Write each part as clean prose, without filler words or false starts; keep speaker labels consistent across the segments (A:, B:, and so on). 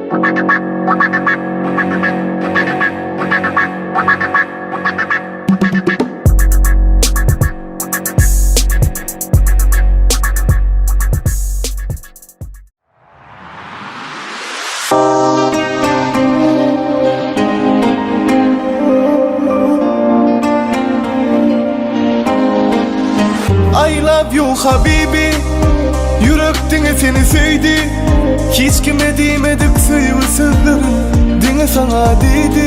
A: I love you habibi Ýürek diňe seni söýdi Hiç kime diýmedik söýgi sözlerin Diňe saňa diýdi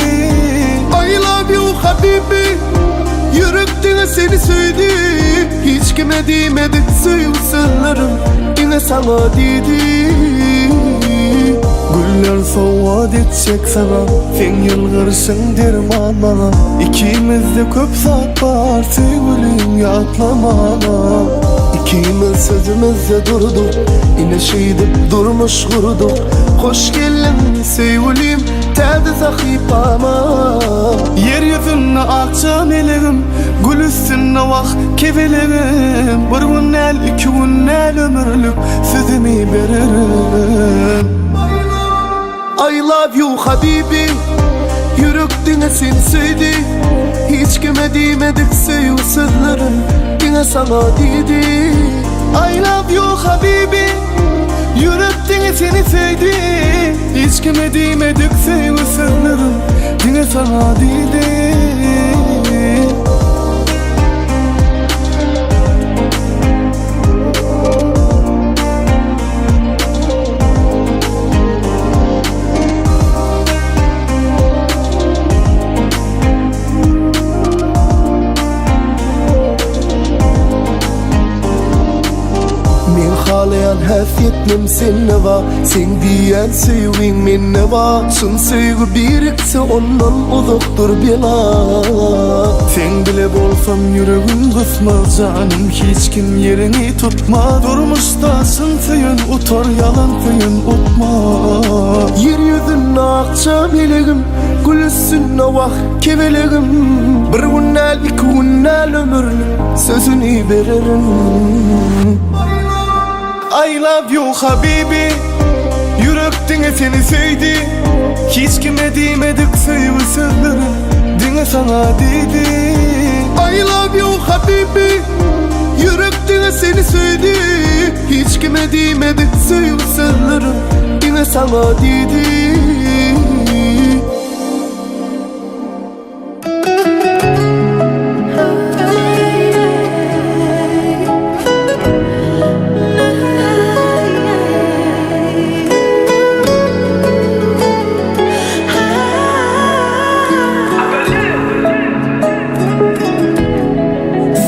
A: I love you habibi Ýürek diňe seni söýdi Hiç kime diýmedik söýgi sözlerin Diňe saňa diýdi Güller sowgat etjek saňa Seň ýylgyrşyň derman maňa Ikimizde köp zat bar Söýgülim ýatlamana Ikimiz sözümizde durduk Ine şeýdip durmuş gurduk Hoş geldiň söýgülim Täze sahypama Ýer ýüzünde akja melegim Gül üstünde wah kebelegim Bir gün däl iki gün däl ömürlik Sözümi bererin I love you habibi Ýürek diňe seni söýdi Hiç kime diýmedik söýgi sözlerin Diňe saňa diýdi I love you habibi Ýürek diňe seni söýdi Hiç kime diýmedik söýgi sözlerin Diňe saňa diýdi Meň halaýan häsiýetlim sende bar Seň diýýän söýgiň mende bar Çyn söýgi birikse ondan uzakdyr bela Seň bile bolsam ýüregim gysmaz Janym hiç kim ýeriňi tutmaz Durmuşda çyn söýen utar ýalan söýen utmaz Ýer ýüzünde akja melegim Gül üstünde wah kebelegim Bir gün däl iki gün däl ömürlik Sözüni bererin I love you habibi Ýürek diňe seni söýdi Hiç kime diýmedik söýgi sözlerin Diňe saňa diýdi I love you habibi Ýürek diňe seni söýdi Hiç kime diýmedik söýgi sözlerin Diňe saňa diýdi.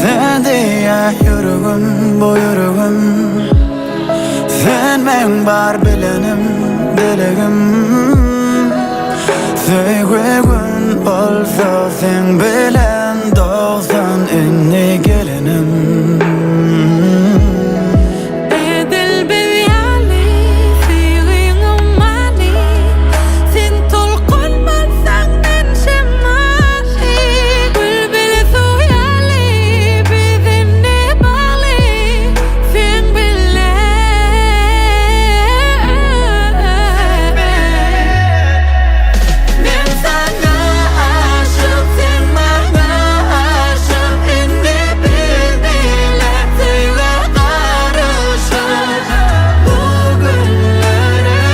B: Sen diýýä ýüregim, bu ýüregim Sen meň bar bilenim, dilegim Söýgi gün bolsa seň bilen dogsan indi gelenim.
C: Edil biz ýaly söýgiň ummany Sen tolkun bolsaň men şemaly Gül bile suw ýaly biz indi bagly Seň bile Men saňa aşyk sen maňa aşyk indi biz bile söýgä garyşyp bu günlere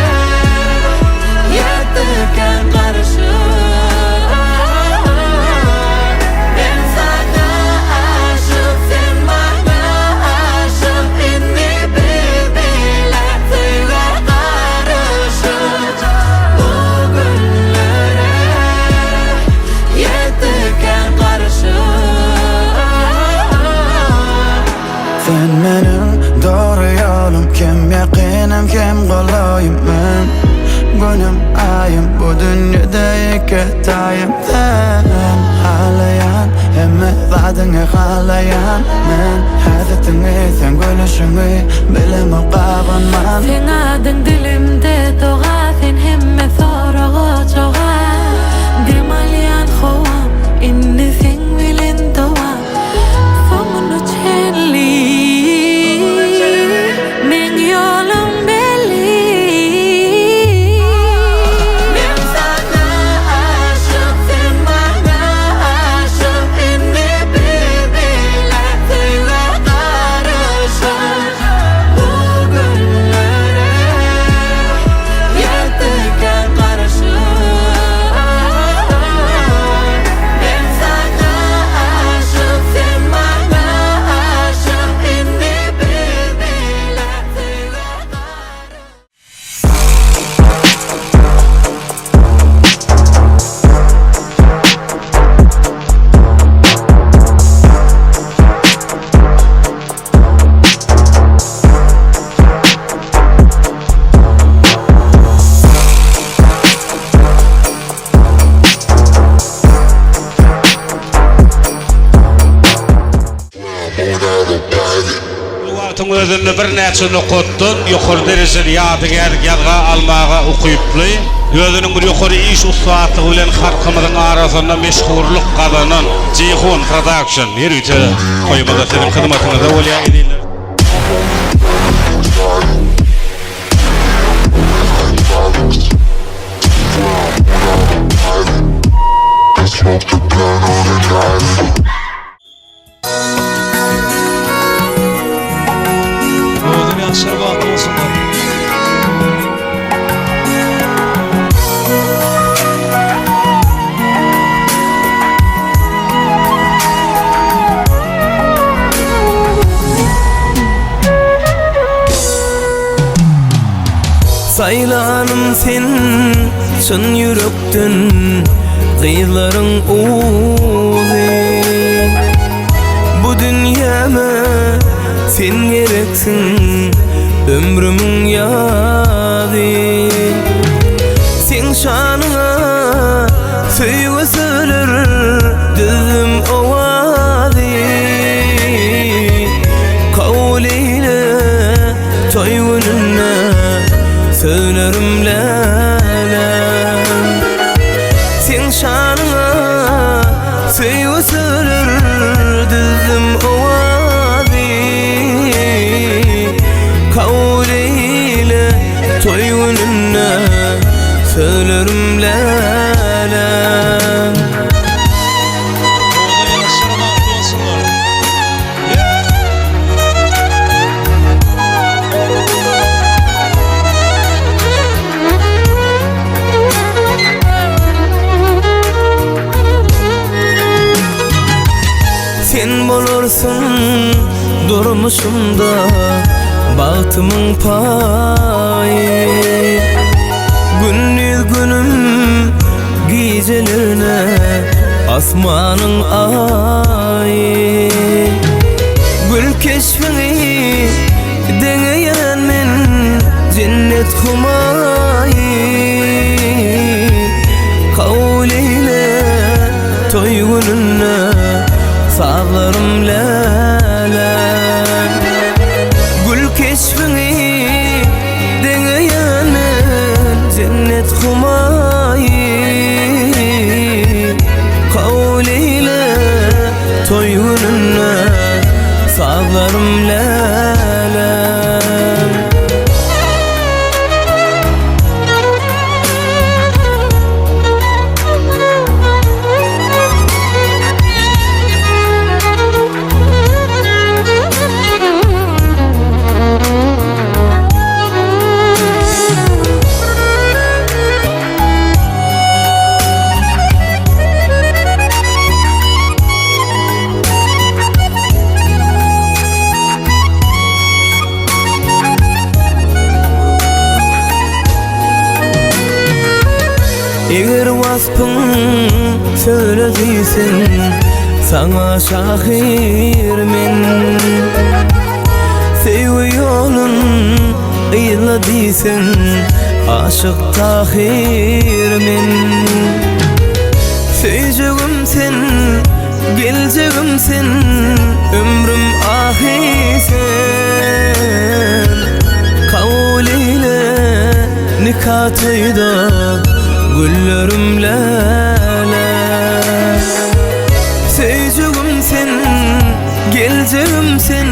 C: ýetdikä garyşyp Men saňa aşyk sen maňa aşyk indi biz bile söýgä garyşyp bu günlere ýetdikä garyşyp.
B: Sen meniň dogry ýolum Kim ýakynym kim golaýym Men günüm aýym Bu dünýede ýeke taýym Sen halaýan Hemme zadyňy halaýan Men häsiýetiňi Seň gülüşiňi Bilemok gabanman
C: Seň adyň dilimde doga Sen hemme soraga jogap Dem alýan howam Indi seň bilen dowam Soňuna çenli Meň ýolum belli.
D: wagtyň özünde birnäçe nokatdan ýokary derejeli ýadygärlik ýazga almaga ukyply, özüniň bir ýokary iş ussatlygy bilen halkymyzyň arasynda meşhurlyk gazanan Jeýhun Production ýörite toýumyzda siziň hyzmatyňyzda bolýar ezizler.
E: Owadan ýaşlar bagtly bolsunlar.
A: Saýlanym sen çyn ýürekden gyzlaryň uzy Bu dünýäme sen gereksiň ömrümiň ýazy Seň şanyňa söýgi söler düzüm owazy Kabul eýle toý gününde sözlerim läle Seň şanyňa söýgi söler düzdüm owazy Kabul eýle toý gününde sözlerim läle
E: Owadan ýaşlar bagtly bolsunlar.
A: Sen bolarsyň durmuşymda bagtymyň paýy Gündiz günüm gijelerine asmanyň aýy Gül keşbiňi deňeýän men jennet humaýy Kabul eýle toý gününde sazlarym läle Gül keşbiňi deňeýän men jennet humaýy Kabul eýle toý gününde sazlarym läle Eger waspyň söýle diýseň Saňa şahyr men Söýgi ýolun yzla diýseň Aşyk Tahyr men Söýjegim sen, geljegim sen Ömrüm ahy sen Kabul eýle nika toýda Güllerim läle Söýjegim sen, geljegim sen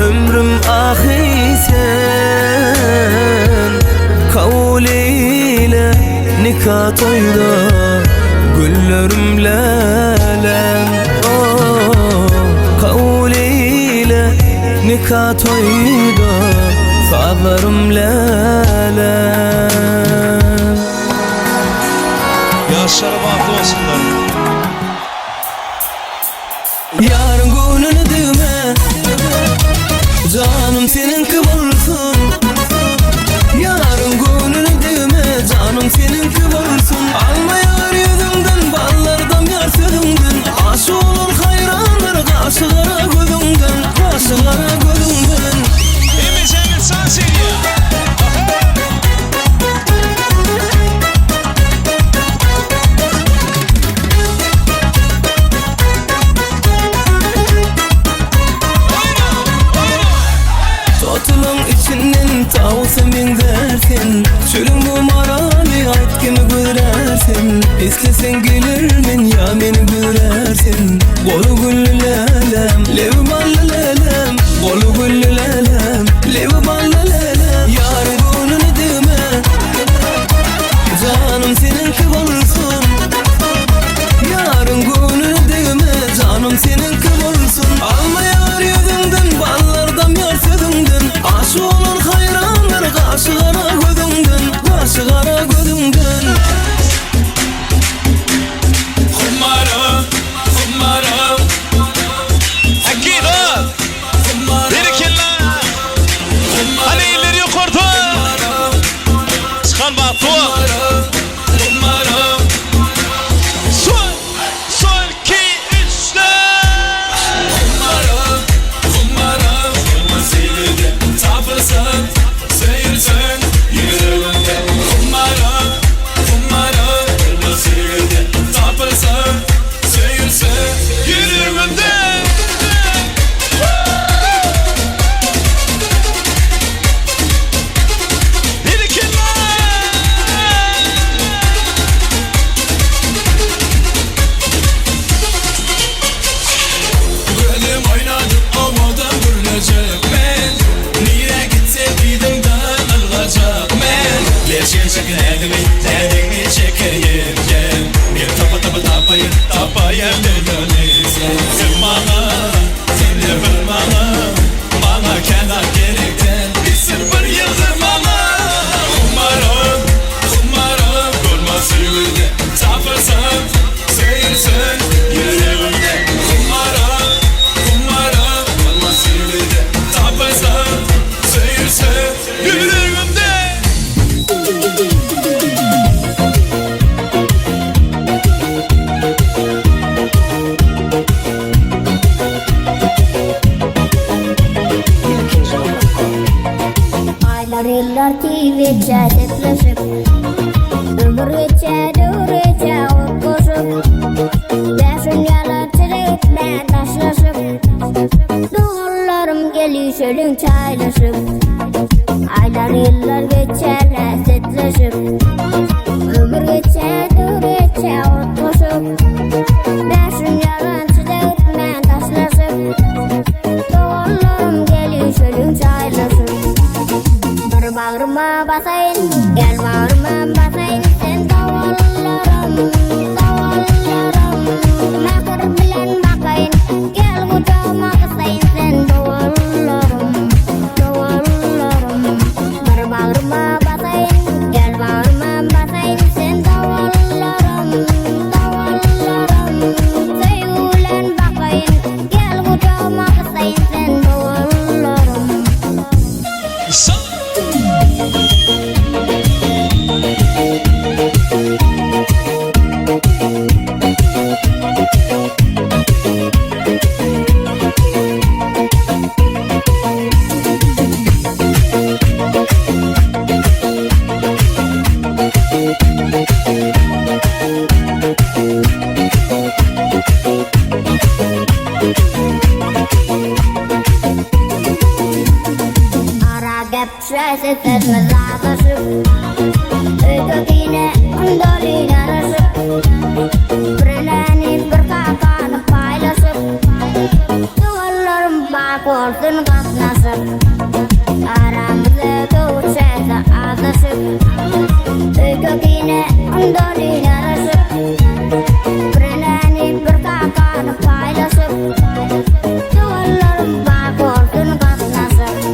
A: Ömrüm ahy sen Kabul eýle nika toýda Güllerim läle Oh, kabul eýle nika toýda Sazlarym läle
E: Ýaşlar bagtly bolsunlar.
A: Ýaryň göwnüne degme Janym seniňki bolsun Ýaryň göwnüne degme Janym seniňki bolsun Alma ýagar ýüzüňden Ballar damýar sözüňden Aşyk bolan haýrandyr Gaşy gara gözüňden Gaşy gara gözüňden
E: Hemmejeňiz çykyş edýär.
A: Diýseň gelermen ýa meni görersen Goly gülli lälem, lebi bally lälem Goly gülli lälem, lebi bally lälem Ýaryň göwnüne degme Janym seniňki bolsun Ýaryň göwnüne degme Janym seniňki bolsun Alma ýagar ýüzüňden Ballar damýar sözüňden Aşyk olan haýrandyr Gaşy gara gözüňden Gaşy gara gözüňden
E: Humara, humara.
F: Hakikat. Berekella. Hany eller ýokarda. Çykan bagtly bol. Son, son, 2, 3, 4.
E: Humara, humara. Tapylsan, söýülsen ýüregimde. Humara, humara. Tapylsan, söýülsen ýüregimde.
F: Berekella.
E: Gözüm oynadı owadan gürlejek men Nirä gitse yzyňdan ylgajak men Leşgençek näzimi, täzeňi çekeýin gel Men tapa tapa tapaýyn, tapaýyn men ony Sen maňa, sen de bir maňa Maňa kenar gerek däl, bir syr bir ýylgyr maňa Humaram, humaram, Görme söýgüde tapylsam, söýülsen ýüregimde Humaram, humaram, Görme söýgüde tapylsam, söýülsen ýüregimde
G: Aýlar ýyllar tiz geçýär sepleşip Ömür geçýär döwür geçýär utgaşyp Bäşim ýalançyny gitmän daşlaşyp Doganlarym gelişeliň çaýlaşyp Aýlar ýyllar geçýär lässetleşip Ömür geçýär döwür geçýär utgaşyp Bäşim ýalançyny gitmän daşlaşyp Doganlarym gelişeliň çaýlaşyp Bir bagryma basaýyn, gel bagryma basaýyn Sen doganlarym, doganlarym Mähir bilen bakaýyn, gel gujagyma gysaýyn Sen doganlarym, doganlarym Bir bagryma basaýyn, gel bagryma basaýyn Sen doganlarym, doganlarym Söýgi bilen bakaýyn, gel gujagyma gysaýyn Sen doganlarym
F: Son.
G: Ara gep seslerimiz azaşyp Öýke-kine doly ýaraşyp Birlerini bir kakany paýlaşyp Doganlarym bak bolsun gatnaşyp Aramyzda göwçese azaşyp Öýke-kine doly ýaraşyp Birlerini bir kakany paýlaşyp Doganlarym bak bolsun gatnaşyp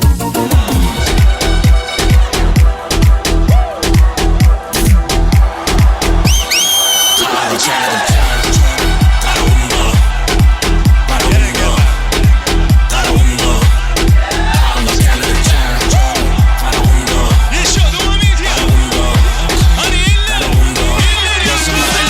F: Yaşa devam ediyor. Hadi eller. Eller yukarı.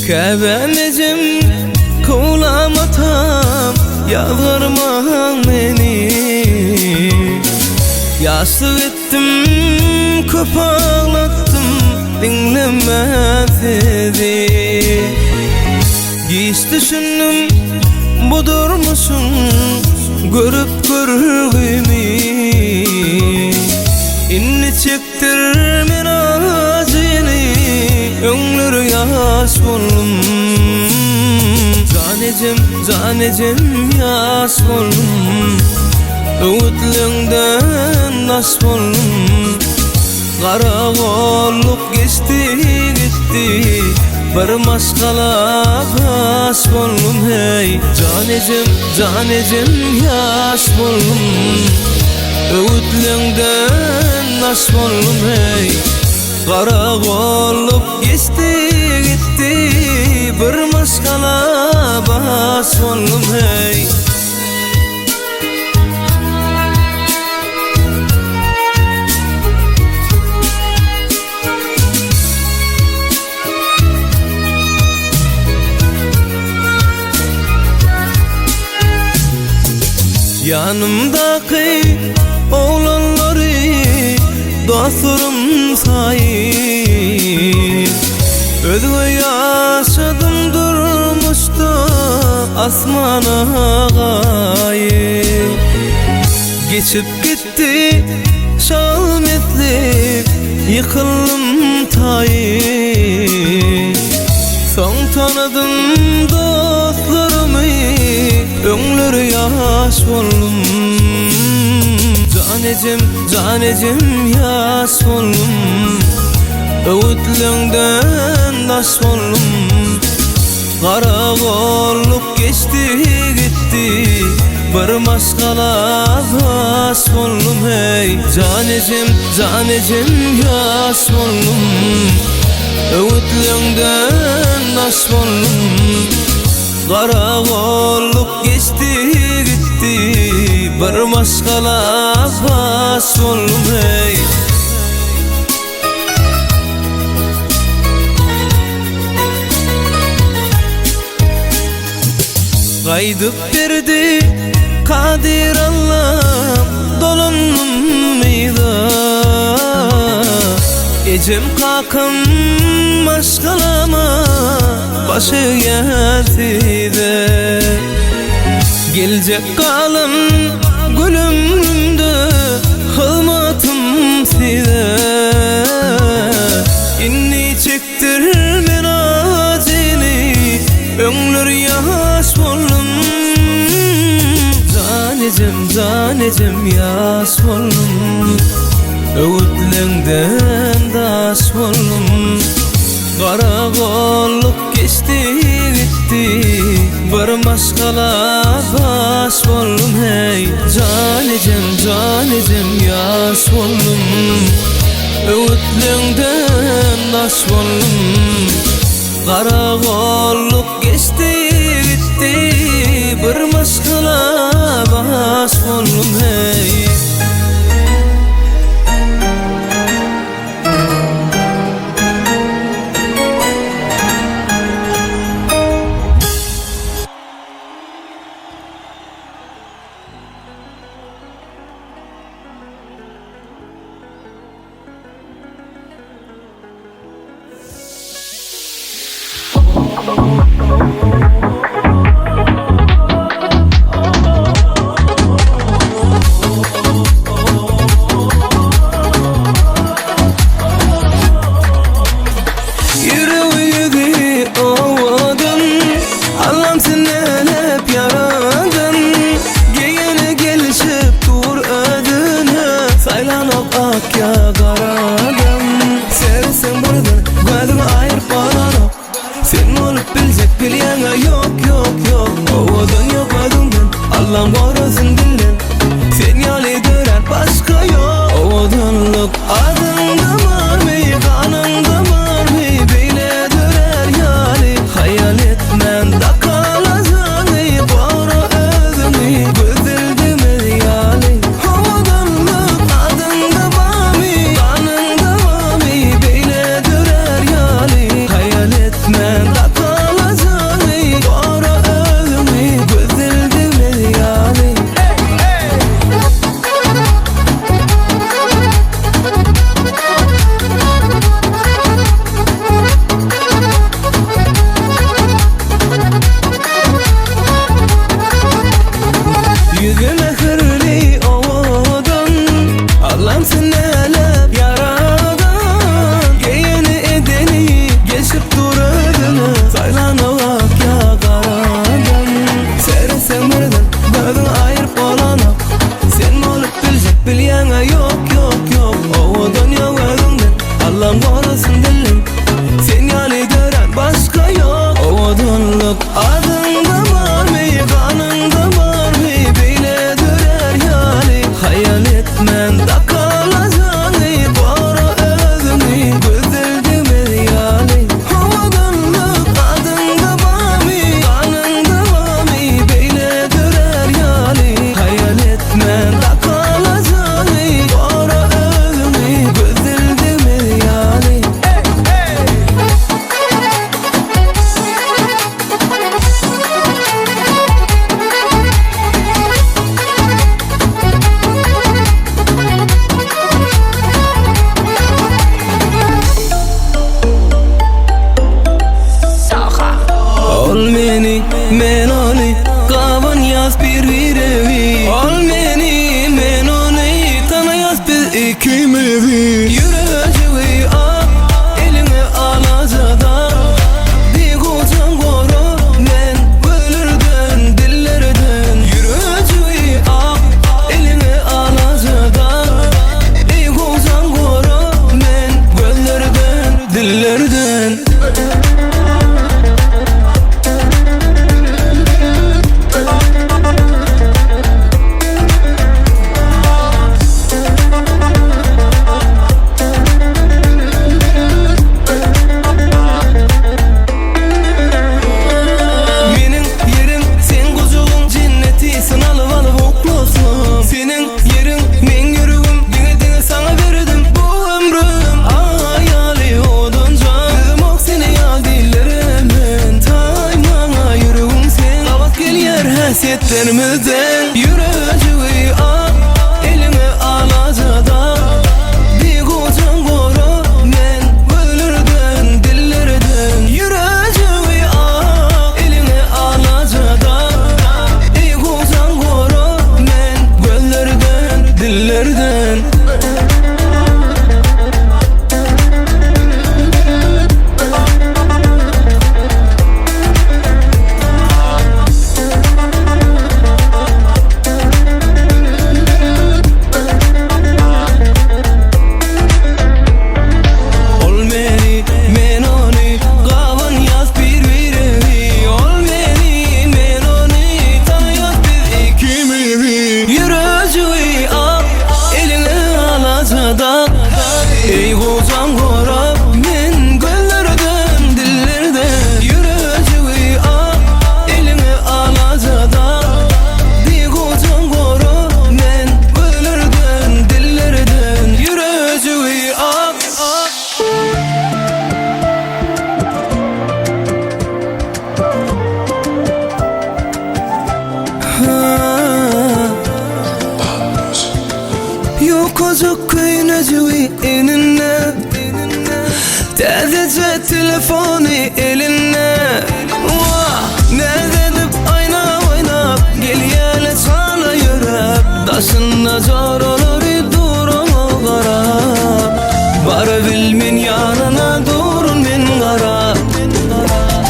E: Käbäm ejem, kowlam atam, ýazgarmaň meni. Ýaşlyk etdim, köp aglatdym, diňlemän sizi. Giç düşündim bu durmuşyň görüp görgümi. Indi çekdirmen ajyny, öňler ýaş boldum. Jan ejem, jan ejem ýaş boldum. Öwütleňden daş boldum. Garagolluk geçdi gitdi, bir maşgala baş boldum hey. Jan ejem, jan ejem ýaş boldum. Öwütleňden daş boldum hey. Garagolluk geçdi gitdi, bir maşgala baş boldum hey. Ýanymdaky oglanlary dostlarym saýyp, Özge ýaşadym durmuşda asmana gaýyp. Geçip gitdi şal meslik, ýykyldym taýyp. Soň tanadym dostlarymy, öňler ýaş boldum. Jan ejem, jan ejem ýaş boldum. Öwütleňden daş boldum. Garagolluk geçdi gitdi, bir maşgala baş boldum hey. Jan ejem, jan ejem ýaş boldum. Öwütleňden daş boldum. Garagolluk geçdi gitdi, bir maşgala baş boldum hey. Gaýdyp berdi Kadyr Allam, dolandym yza. Ejem kakam maşgalama baş egýär size. Geljek galan gül ömrümde hyzmatym size. Indi çekdirmen ajyny, öňler ýaş boldum. Jan ejem, jan ejem ýaş boldum. Öwütleňden daş boldum. Garagolluk geçdi gitdi, bir maşgala baş boldum hey. Jan ejem, jan ejem ýaş boldum. Öwütleňden daş boldum. Garagolluk geçdi gitdi, bir maşgala baş boldum hey. Ýüregi ýüzi owadan, Allam senelep ýaradan. Geýene gelişip dur özüne, Saýlanok ak ýa garadan. Seretseň birden gözüňi aýyryp bolanok, Sen bolup biljek bilýäňä ýok, ýok, ýok. Owadan ýok özüňden, Allam gorasyn dilden. Sen ýaly dörän başga ýok. Owadanlyk adyňda barmy, ganyňda barmy, Beýle dörär ýaly haýal etmän dakala jany. Gora özüňi gözel demez ýaly. Owadanlyk adyňda barmy, ganyňda barmy, Beýle dörär ýaly haýal etmän dakala. Eý gojam gorap men gözlerden dillerden Ýürejigi ak eliňe alajada Diý gojam gorap men gözlerden dillerden Ýürejigi ak ak. Ýukajyk köýnejigi egninde Täzeje telefony elinde Wah, näz edip aýnap oýnap Gelýäle çala ýöräp Daşynda joralary dur oňa garap Barabil men ýanyna durun men garap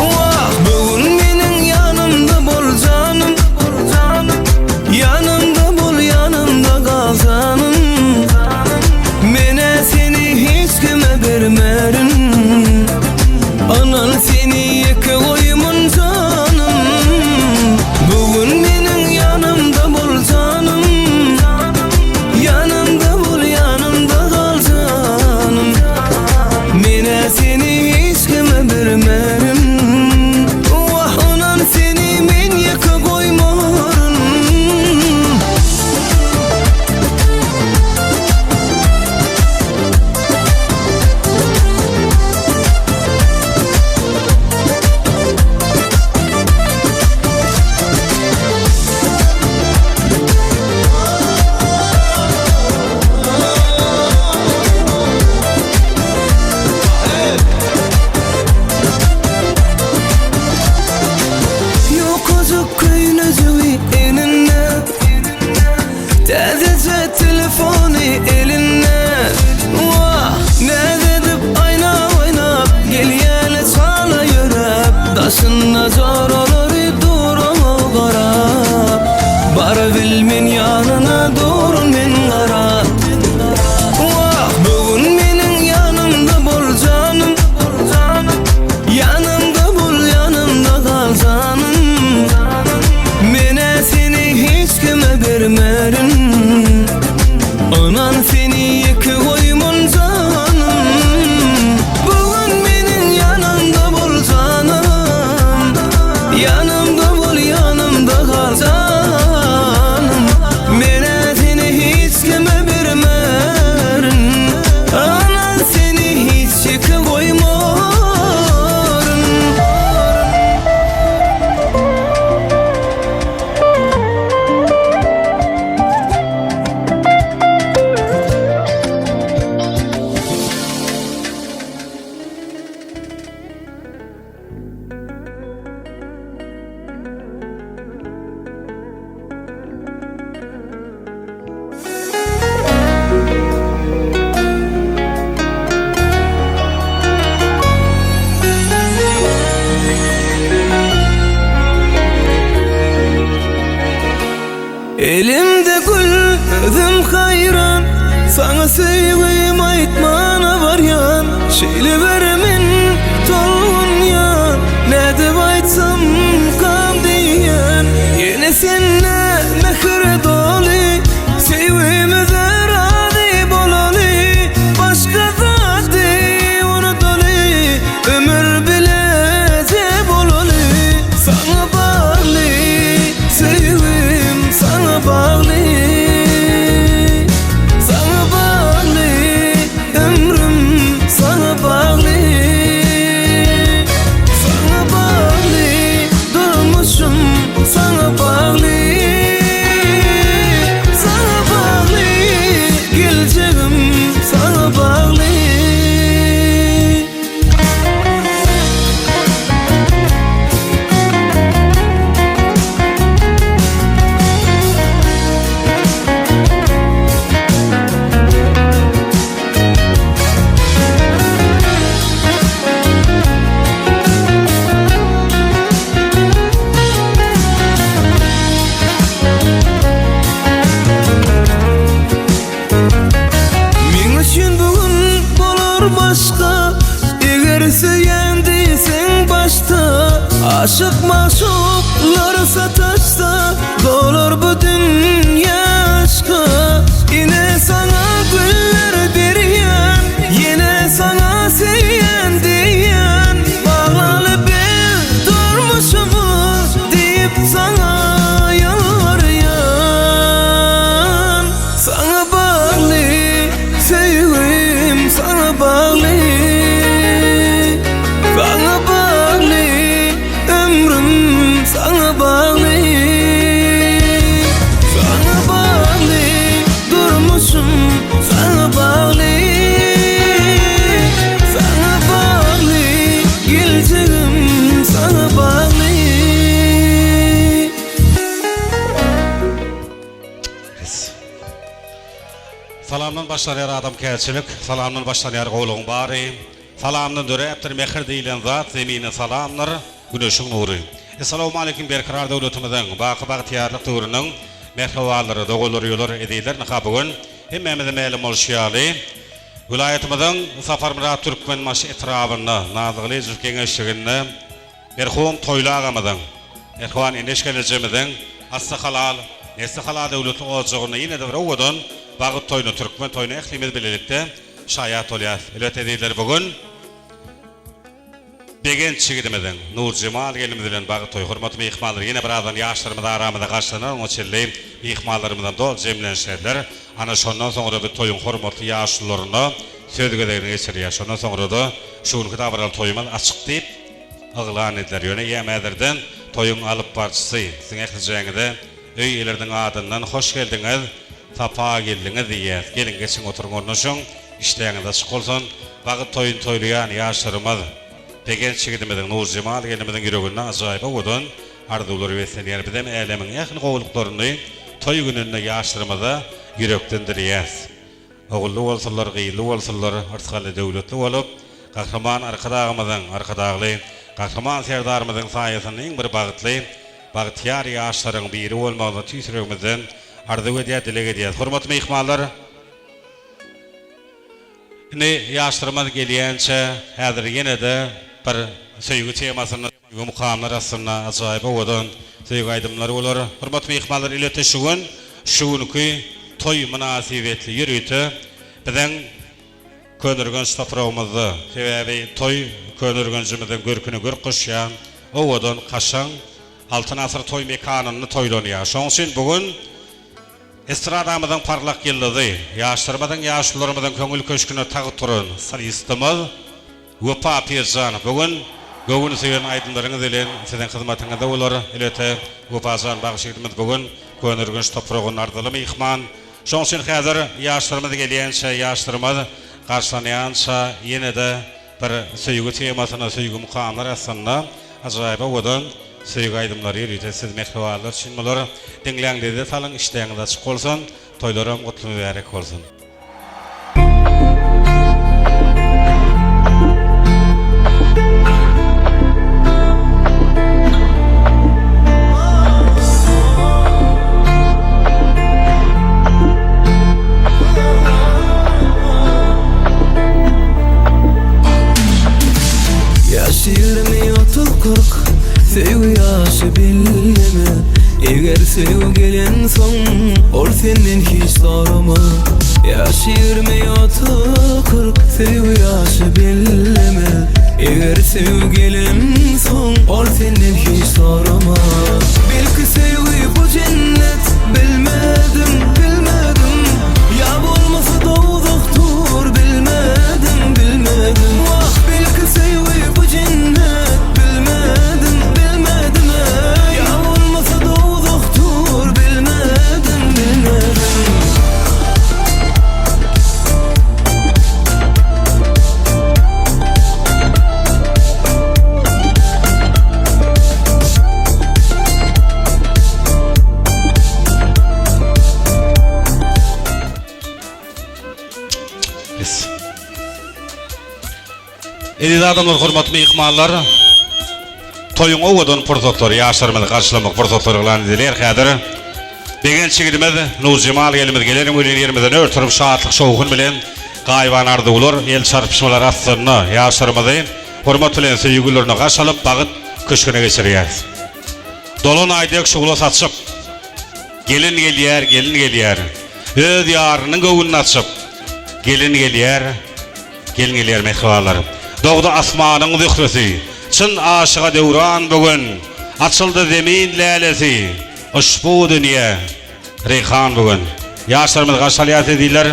E: Wah, bu gün meniň ýanymda bol janym Ýanymda bol ýanymda gal janym Menä seni hiç kime bermerin Ynan seni ýeke goýman janym Bu gün meniň ýanymda bol janym Ýanymda bol ýanymda gal janym Menä seni hiç kime bermerin Wah ynan seni men ýeke goýmaryn. Ýukajyk köýnejigi egninde Täzeje telefony elinde Wah, näz edip aýnap oýnap Gelýäle çala ýöräp Daşynda joralary dur oňa garap Barabil men ýanyna durun men garap Wah, bu gün meniň ýanymda bol janym Ýanymda bol, ýanymda gal janym Men-ä seni hiç kime bermerin Ynan seni ýeke goýman janym Bu gün meniň ýanymda bol janym Ýanymda bol, ýanymda gal janym Men-ä seni hiç kime bermerin Ynan seni hiç ýeke goýmaryn. Elimde gül, özüm haýran, Saňa söýgim aýtmana barýan, Şeýle bir men tolgunýan, Nädip aýtsam kam diýýän. Ýene sende mähir doly, Söýgimize razy bolaly, Başga zady unudaly, Ömür bileje bolaly. Saňa bagly söýgim, saňa bagly, Saňa bagly ömrüm, saňa bagly, Saňa bagly durmuşym, saňa bagly, Saňa bagly geljegim, saňa bagly. Meň üçin bu gün bolar başga, Eger söýýän diýseň başda, Aşyk magşuklar sataşsa, Dolar bu dünýä aşka. Ine saňa güller berýän.
D: başlanýar adamkärçilik, Salamdan başlanýar gowulygyň bary. Salamdan döräpdir mähir diýlen zat, Zemine salamdyr, Güneşiň nury. Essalawmaleýkim Berkarar döwletimiziň baky bagtyýarlyk döwrüniň mähribanlary, doganlar, uýalar, ezizler ynha bu gün hemmämize mälim bolşy ýaly welaýatymyzyň Saparmyrat Türkmenbaşy etrabynda Nazlygylyjow geňeşliginde Merhum Toýly agamyzyň, mähriban Eneş gelnejemiziň asly halal, nesli halal döwletli ojagynda ýene-de bir owadan bagyt toýuna, türkmen toýuna ählimiz bilelikde şaýat bolýas. Elbetde ezizler bu gün Begenç ýigidimiziň, Nurjemal gelnimiz bilen bagyt toýy. Hormatly myhmanlar ýene birazdan ýaşlarymyz aramyza garşylanar, oňa çenli myhmanlarymyzam doly jemlenişerler. Ana şondan soňra biz toýuň hormatly ýaşulularyna söz gezegini geçirýäs. Şondan soňra-da şu günki dabaraly toýumyz açyk diýip yglan ediler. Ýöne eýýäm häzirden toýuň alyp baryjysy siziň ählijäňize öý eýeleriniň adyndan hoş geldiňiz, sapa geldiňiz diýýäs. Geliň, geçiň, oturyň, ornaşyň, işdäňiz açyk bolsun. Bagyt toýuny toýlaýan ýaşlarymyz Begenç ýigidimiziň, Nurjemal gelnimiziň ýüreginde ajaýyp owadan arzuwlar beslenýär. Bizem älemiň ähli gowulyklaryny toý gününde ýaşlarymyza ýürekden dileýäs. Ogully bolsunlar, gyzly bolsunlar, yrsgally-döwletli bolup, Gahryman Arkadagymyzyň, Arkadagly Gahryman Serdarymyzyň saýasynda iň bir bagtly, bagtyýar ýaşlaryň biri bolmagyny tüýs ýüregimizden arzuw edýär, dileg edýäs. Hormatly myhmanlar! Indi ýaşlarymyz gelýänçä häzir ýene-de bir söýgi temasynda, söýgi mukamlar astynda ajaýyp owadan söýgi aýdymlary bolar. Hormatly myhmanlar elbetde şu gün şu günki toý mynasybetli ýörite biziň Köneürgenç topragymyzda, sebäbi toý Köneürgenjimiziň görküne görk goşýan owadan, kaşaň Altyn asyr toý mekanynda toýlanýar. Şonuň üçin bu gün Estradamyzyň parlak ýyldyzy, ýaşlarymyzyň, ýaşulularymyzyň köňül köşgüne tagt guran solistimiz Wepa Pirjanow bu gün göwün söýen aýdymlaryňyz bilen siziň hyzmatyňyzda bolar. Elbetde, Wepajan bagşy ýigidimiz bu gün Köneürgenç topragynda arzyly myhman. Şonuň üçin häzir ýaşlarymyz gelýänçä, ýaşlarymyz garşylanýança ýene-de bir söýgi temasyna, söýgi mukamlar astynda ajaýyp owadan Söýgi aýdymlary ýörite siz mähribanlar üçin bular. Diňläň lezzet alyň işdäňiz açyk bolsun. Toýlaram gutly mübärek bolsun.
E: Ýaş 20, 30, 40 Söýgi ýaşy belleme Eger söýgi gelensoň Ol senden hiç sorama Ýaş 20, 30, 40 Söýgi ýaşy belleme Eger söýgi gelensoň Ol senden hiç sorama Belki söýgi bu jennet Bilmedim, bilmedim Ýa bolmasa dowzahdyr Bilmedim, bilmedim Wah, belki söýgi bu jennet Bilmedim, bilmedim eý Ýa bolmasa dowzahdyr Bilmedim, bilmedim.
D: Eziz adamlar, hormatly myhmanlar, toýuň owadan pursatlary, ýaşlarymyzy garşylamak pursatlary yglan edilýär häzir. Begenç ýigidimiz Nurjemal gelnimiz geleniň welin ýerimizden ör turup şatlyk-şowhun bilen gaýybana arzuwlar, el çarpyşmalar astynda ýaşlarymyzy hormat bilen söýgi güllerine garşy alyp bagyt köşgüne geçirýäris. Dolan aý dek şugla saçyp. Gelin gelýär, gelin gelýär. Öz ýarynyň göwnüni açyp. Gelin gelýär, gelin gelýär mähribanlar. Dogdy asmanyň zöhresi. Çyn aşyga döwran bu gün. Açyldy zemin lälesi. Uşbu dünýä reýhan bu gün. Ýaşlarymyzy garşy alýarys ezizler.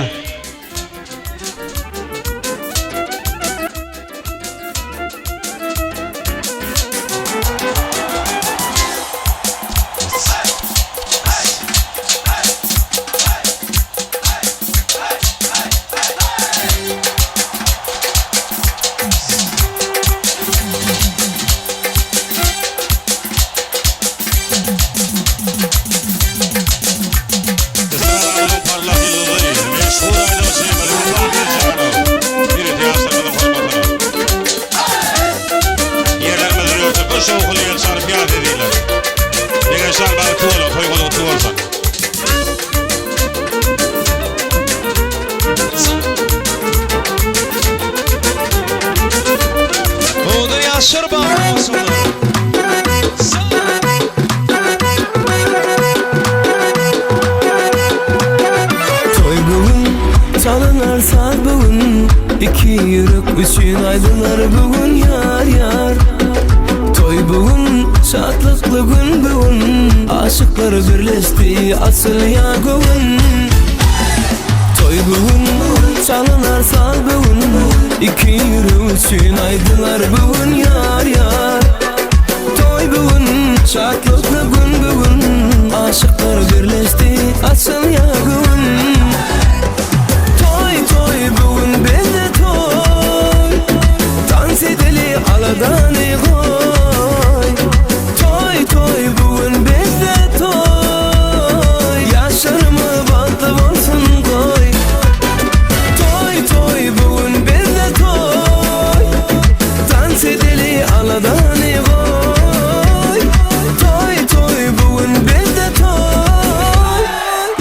D: Parlak ýyldyzy, meşhur.
E: Iki ýürek üçin aýdylar bu gün ýar ýar Toý bu gün, şatlykly gün bu gün Aşyklar birleşdi, açylýar göwün Toý bu gün, çalynar saz bu gün Iki ýürek üçin aýdylar bu gün ýar ýar Toý bu gün, şatlykly gün bu gün Aşyklar birleşdi, açylýar göwün Toý toý bu gün bizde toý Tans edeli aladany goý Toý toý bu gün bizde toý Ýaşlarymyz bagtly bolsun goý Toý toý bu gün bizde toý Tans edeli aladany goý Toý toý bu gün bizde toý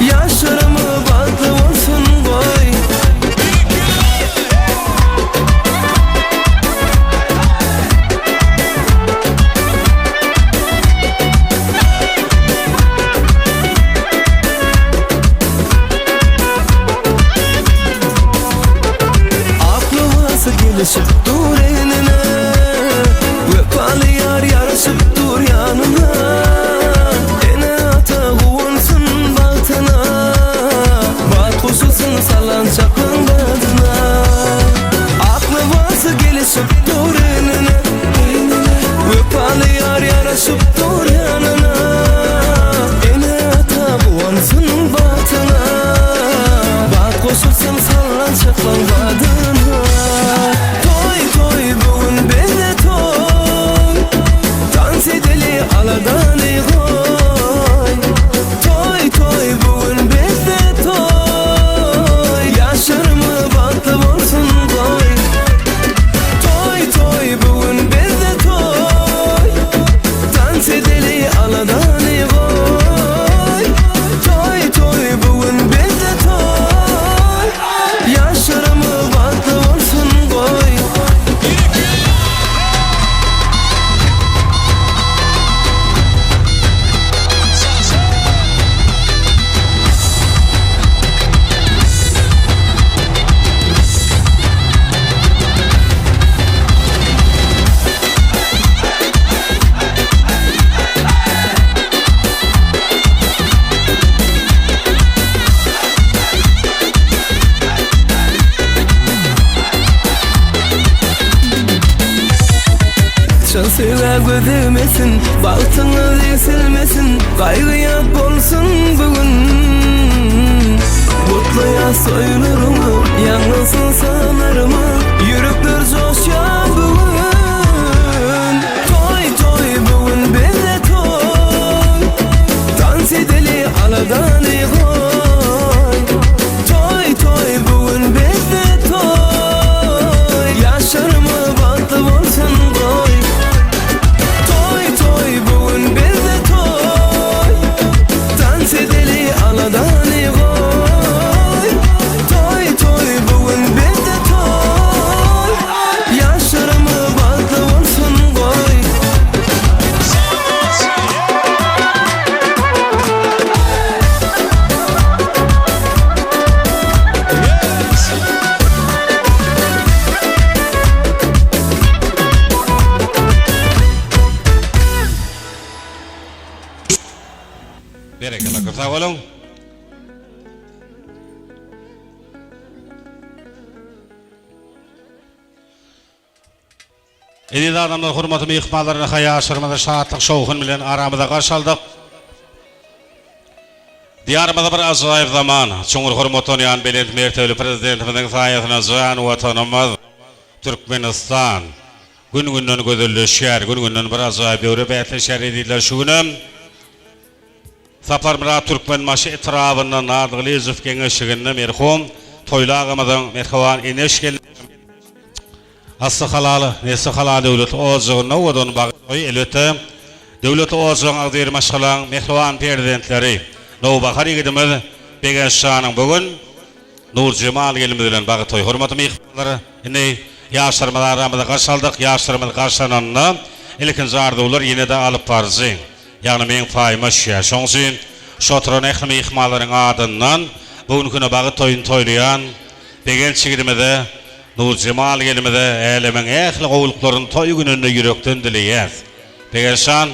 E: Ýaşlarymyz bagtly bolsun goý. Ak lybasy gelişip dur egnine Wepaly ýar ýaraşyp dur ýanyna Ene-ata guwansyn bagtyna, Bagt goşulsyn sallançaklaň badyna. Ak lybasy gelişip dur egnine, Wepaly ýar ýaraşyp dur ýanyna. Ene-ata guwansyn bagtyna, Bagt goşulsyn sallançaklaň badyna. Toý, toý, bu gün bizde toý, Tans edeli aladany goý Toý toý bu gün bizde toý Ýaşlarymyz bagtly bolsun goý Toý toý bu gün bizde toý Tans edeli aladany goý Toý toý bu gün bizde toý Ýaşlarymyz bagtly bolsun goý. Çyn söýgä göz egmesin, Bagtyňyz egsilmesin, Gaýgy ýat bolsun bu gün. Gutlaýas toýlaryňy, Ýaňlansyn sazlarymy, Ýürekler joşýar bu gün. Toý, toý bu gün bizde toý, Tans edeli aladany goý. Toý, toý bu gün bizde toý, Ýaşlarymyz bagtly bolsun goý. Toý, toý bu gün bizde toý, Tans edeli aladany goý. Toý, toý bu gün bizde toý, Ýaşlarymyz bagtly bolsun goý.
D: Berekella köp sag boluň. Eziz adamlar hormatly myhmanlar ynha ýaşlarymyzy şatlyk şowhun bilen aramyza garşy aldyk. Diýarymyzda bir ajaýyp zaman, çuňňur hormatlanýan belent mertebeli Prezidentimiziň saýasynda jan Watanymyz Türkmenistan gün-günden gözelleşýär, gün-günden bir ajaýyp döwre bäsleşýär ezizler şu günem Saparmyrat Türkmenbaşy etrabynda Nazgylyjow geňeşliginde merhum Toýly agamyzyň mähriban eneş gelniniň Asly halal, nesli halal döwletli ojagynda owadan bagt toýy elbetde, döwletli ojagyň agzybir maşgalaň mähriban perzentleri Nowbahar ýigidimiz Begenç janyň bu gün Nurjemal gelinimiz bilen bagt toýy. Hormatly myhmanlar, indi ýaşlarymyzy aramyzda garşy aldyk. Ýaşlarymyz garşylananda ilkinji arzuwlar ýene-de alyp baryjy, ýagny meň paýyma düşýär. Şonuň üçin şu oturan ähli myhmanlaryň adyndan bu günki güne bagt toýuny toýlaýan Begenç ýigidimize. Nurjemal gelimize älemiň ähli gowulyklaryny toý gününde ýürekden dileýäs. Begençjan,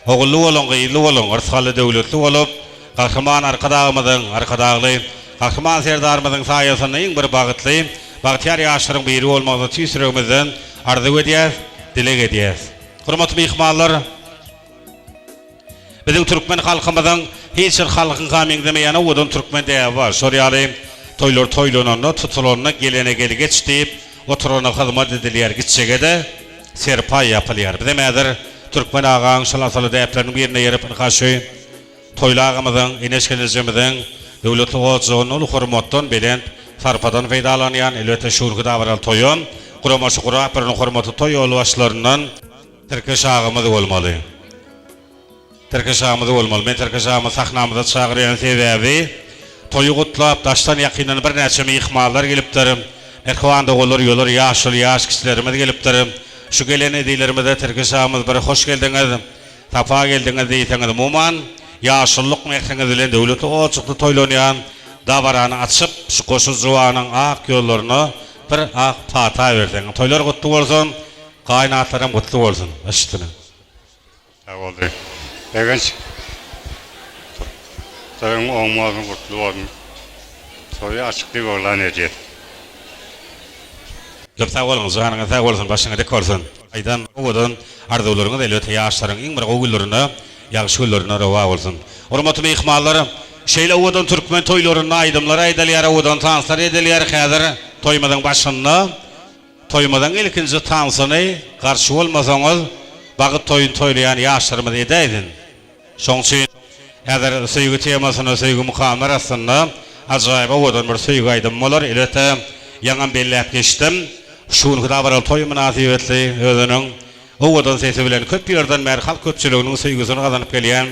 D: ogully boluň, gyzly boluň, yrsgally-döwletli bolup, Gahryman Arkadagymyzyň, Arkadagly Gahryman Serdarymyzyň saýasynda iň bir bagtly, bagtyýar ýaşlaryň biri bolmagyňyzy tüýs ýüregimizden arzuw edýäs, dileg edýäs. Hormatly myhmanlar! Biziň türkmen halkymyzyň hiç bir halkyňka meňzemeýän owadan türkmen däbi bar. Şol ýaly toýlar toýlananda, tutulanda gelene gel geç diýip, oturana hyzmat edilýär, gitjege-de serpaý ýapylýar. Bizem häzir türkmen agaň şol asyly däpleriniň birine eýerip, ynha şu Toýly agamyzyň, Eneş gelnejemiziň döwletli ojagyny uly hormatdan, belent sarpadan peýdalanýan, elbetde şu günki dabaraly toýam guramaçy gurap beren hormatly toý ýolbaşçylaryndan Tirkeş agamyz bolmaly. Tirkeş agamyz bolmaly. Men Tirkeş agamy sahnamyza çagyrýan sebäbi toýy gutlap daşdan ýakyndan birnäçe myhmanlar gelipdir. Mähriban doganlar, uýalar, ýaşuly, ýaş kiçilerimiz gelipdir. Şu gelen ezilerimize Tirkeş agamyz bir hoş geldiňiz, sapa geldiňiz diýseňiz umuman ýaşulylyk mähriňiz bilen döwletli ojakda toýlanýan dabarany açyp şu goşa juwanyň ak ýollaryna bir ak pata berseňiz. Toýlar gutly bolsun! Gaýynatlaram gutly bolsun yştyna.
H: Sag boldy. Begenç toýuň oň bolsun gutly bolsun. Toýy açyk diýip yglan edýäs.
D: Köp sag boluň janyňyz sag bolsun başyňyz dik bolsun aýdan owadan arzuwlaryňyz elbetde ýaşlaryň iň bir gowy günlerinde ýagşy günlerinde rowa bolsun. Hormatly myhmanlar şeýle owadan türkmen toýlarynda aýdymlar aýdylýar owadan tanslar edilýär häzir toýumyzyň başynda Toýumyzyň ilkinji tansyny garşy bolmasaňyz bagyt toýuny toýlaýan ýaşlarymyz edäýsin. Şoň üçin häzir söýgi temasyna söýgi mukamlar astynda ajaýyp owadan bir söýgi aýdymy bolar. Elbetde ýaňam belläp geçdim. Şu günki dabaraly toý mynasybetli özüniň Owadan sesi bilen köp ýerden bäri halk köpçüliginiň söýgüsini gazanyp gelýän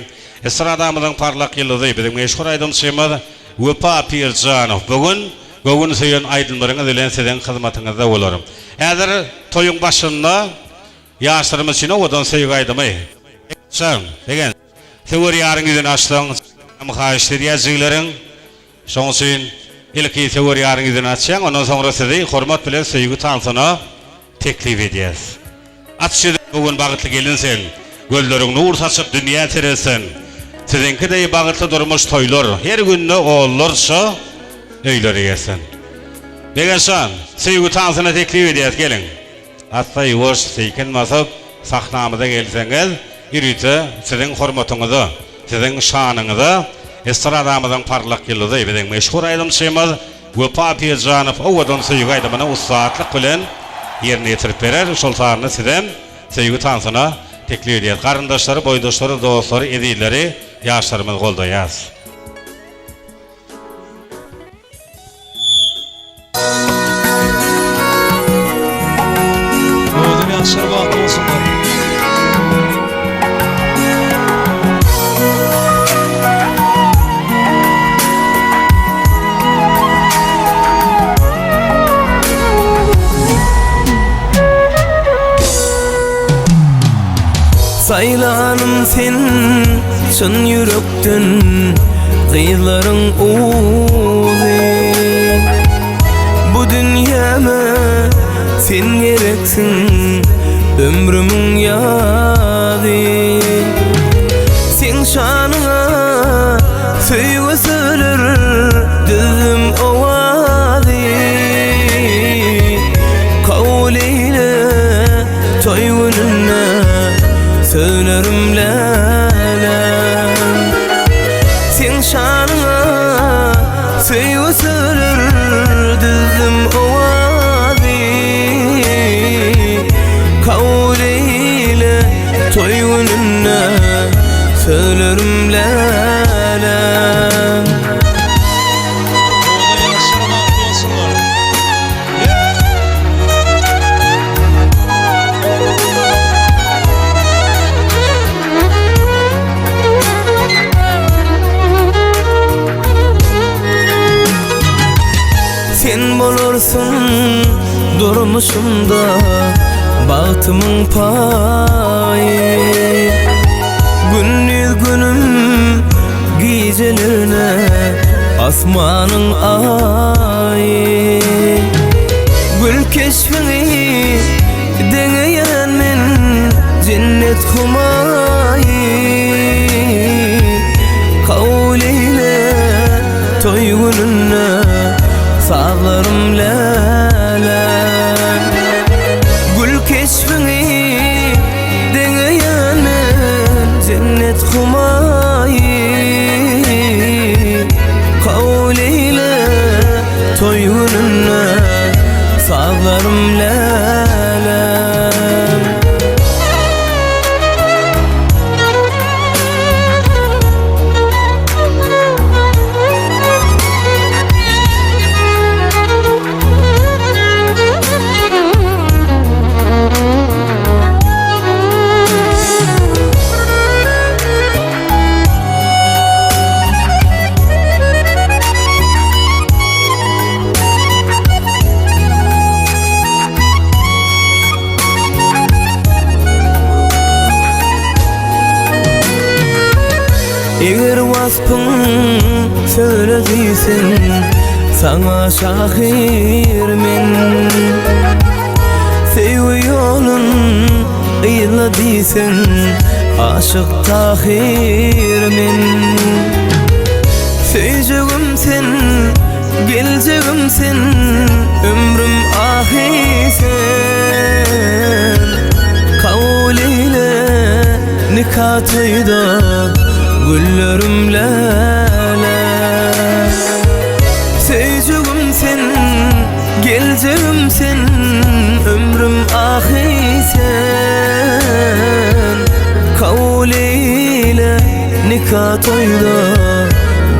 D: estradamyzyň parlak ýyldyzy, biziň meşhur aýdymçymyz Wepa Pirjanow bu gün göwün söýen aýdymlaryňyz bilen siziň hyzmatyňyzda bolar. Häzir toýuň başynda ýaşlarymyz üçin owadan söýgi aýdymy. Begenç, Begenç. Söwer ýaryň ýüzüni açsaň, janam haýyşt edýär jigileriň. Şoň üçin ilki söwer ýaryň ýüzüni açýaň, ondan soňra sizi hormat bilen söýgi tansyna teklip edýäs. Aç ýüzüňi bu gün bagtly gelin sen, Gözleriň nur saçyp dünýä seretsin. Siziňki deý bagtly durmuş toýlar her günde onlarça öýlere ýetsin. Begençjan, söýgi tansyna teklip edýäs geliň. Assa ýuwaş, seýkin basyp sahnamyza gelseňiz ýörite siziň hormatyňyza Siziň şanyňyza estradamyzyň parlak ýyldyzy, biziň meşhur aýdymçymyz Wepa Pirjanow owadan söýgi aýdymyny ussatlyk bilen ýerine ýetirip berer. Şol sanda sizem söýgi tansyna teklip edýäris. Garyndaşlary, boýdaşlary, dostlary, ezizleri, ýaşlarymyzy goldaýas.
E: Owadan ýaşlar bagtly bolsunlar. Saýlanym sen çyn ýürekden Gyzlaryň uzy Bu dünýäme sen gereksiň Ömrümiň ýazy Seň şanyňa söýgi söler Düzdüm owazy Kabul eýle toý gününde Sözlerim läle Seň şanyňa söýgi söler Düzdüm owazy Kabul eýle toý gününde Sözlerim läle Sen bolarsyň durmuşymda bagtymyň paýy Gündiz günüm gijelerine asmanyň aýy. Gül keşbiňi deňeýän men Jennet humaýy Kabul eýle toý gününde Sazlarym läle Gül keşbiňi deňeýän men Jennet humaýy Kabul eýle toý gününde Sazlarym läle. Eger waspyň söýle diýseň Saňa şahyr men Söýgi ýolun yzla diýseň Aşyk Tahyr men Söýjegim sen, geljegim sen Ömrüm ahy sen Kabul eýle nika toýda Güllerim läle Söýjegim sen, geljegim sen Ömrüm ahy sen Kabul eýle nika toýda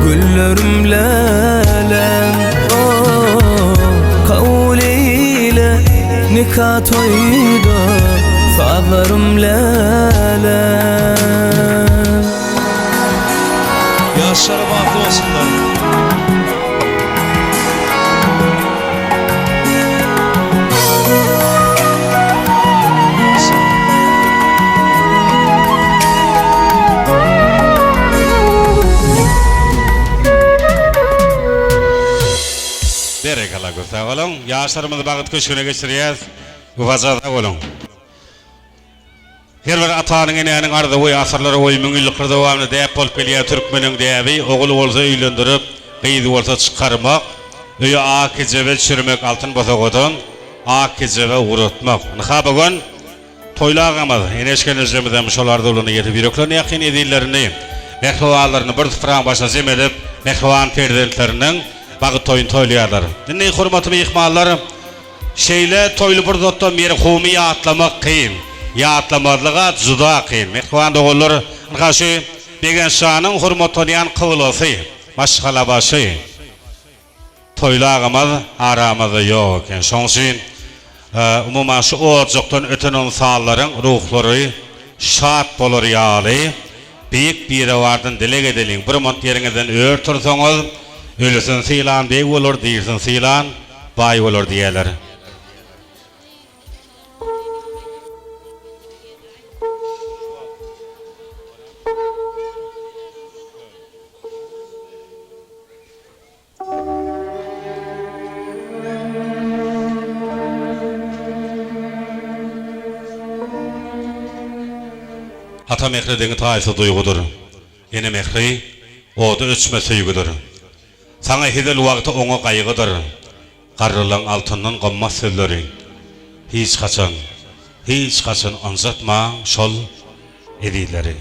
E: Güllerim läläm oh, Kabul eýle nika toýda Sazlarym läläm
F: Ýaşlara bagtly bolsunlar.
D: Berekella köp sag boluň. Ýaşlarymyzy bagt köşgüne geçirýäs. Wepa sag boluň. Her bir atanyň, enäniň arzuwy asyrlar boýy, müňýyllyklar dowamynda däp bolup gelýän türkmeniň däbi, ogul bolsa öýlendirip, gyz bolsa çykarmak, öýe ak kejebe düşürmek, altyn bosagadan ak kejebe ugratmak. Ynha bu gün Toýly agamyz, Eneş-gelnejemiz hem şol arzuwlaryna ýetip, ýüreklerine ýakyn ezizlerini, mähribanlaryny bir supraň başyna jem edip, mähriban perzentleriniň bagt toýuny toýlaýarlar. Indi hormatly myhmanlar, Şeýle toýly pursatda merhumy ýatlamak kyn. Ýatlamazlyga juda kyn. Mähriban doganlar, ynha şu Begenç janyň hormatlanýan kyblasy, maşgalabaşy Toýly agamyz aramyzda ýok eken. Şonuň üçin, umuman, şu ojakdan öten ynsanlaryň ruhlary şat bolar ýaly, Beýik Biribardan dileg edeliň. Bir munt ýeriňizden ör tursaňyz, ölüsini sylan beg bolar, dirisini sylan baý bolar diýerler. Ata mähri deňi-taýsyz duýgudyr. Ene mähri ody öçmez söýgüdir. Saňa hezil wagty oňa gaýgydyr. Garrylaň altyndan gymmat sözleri. Hiç haçan, hiç haçan ynjatmaň şol ezizleri.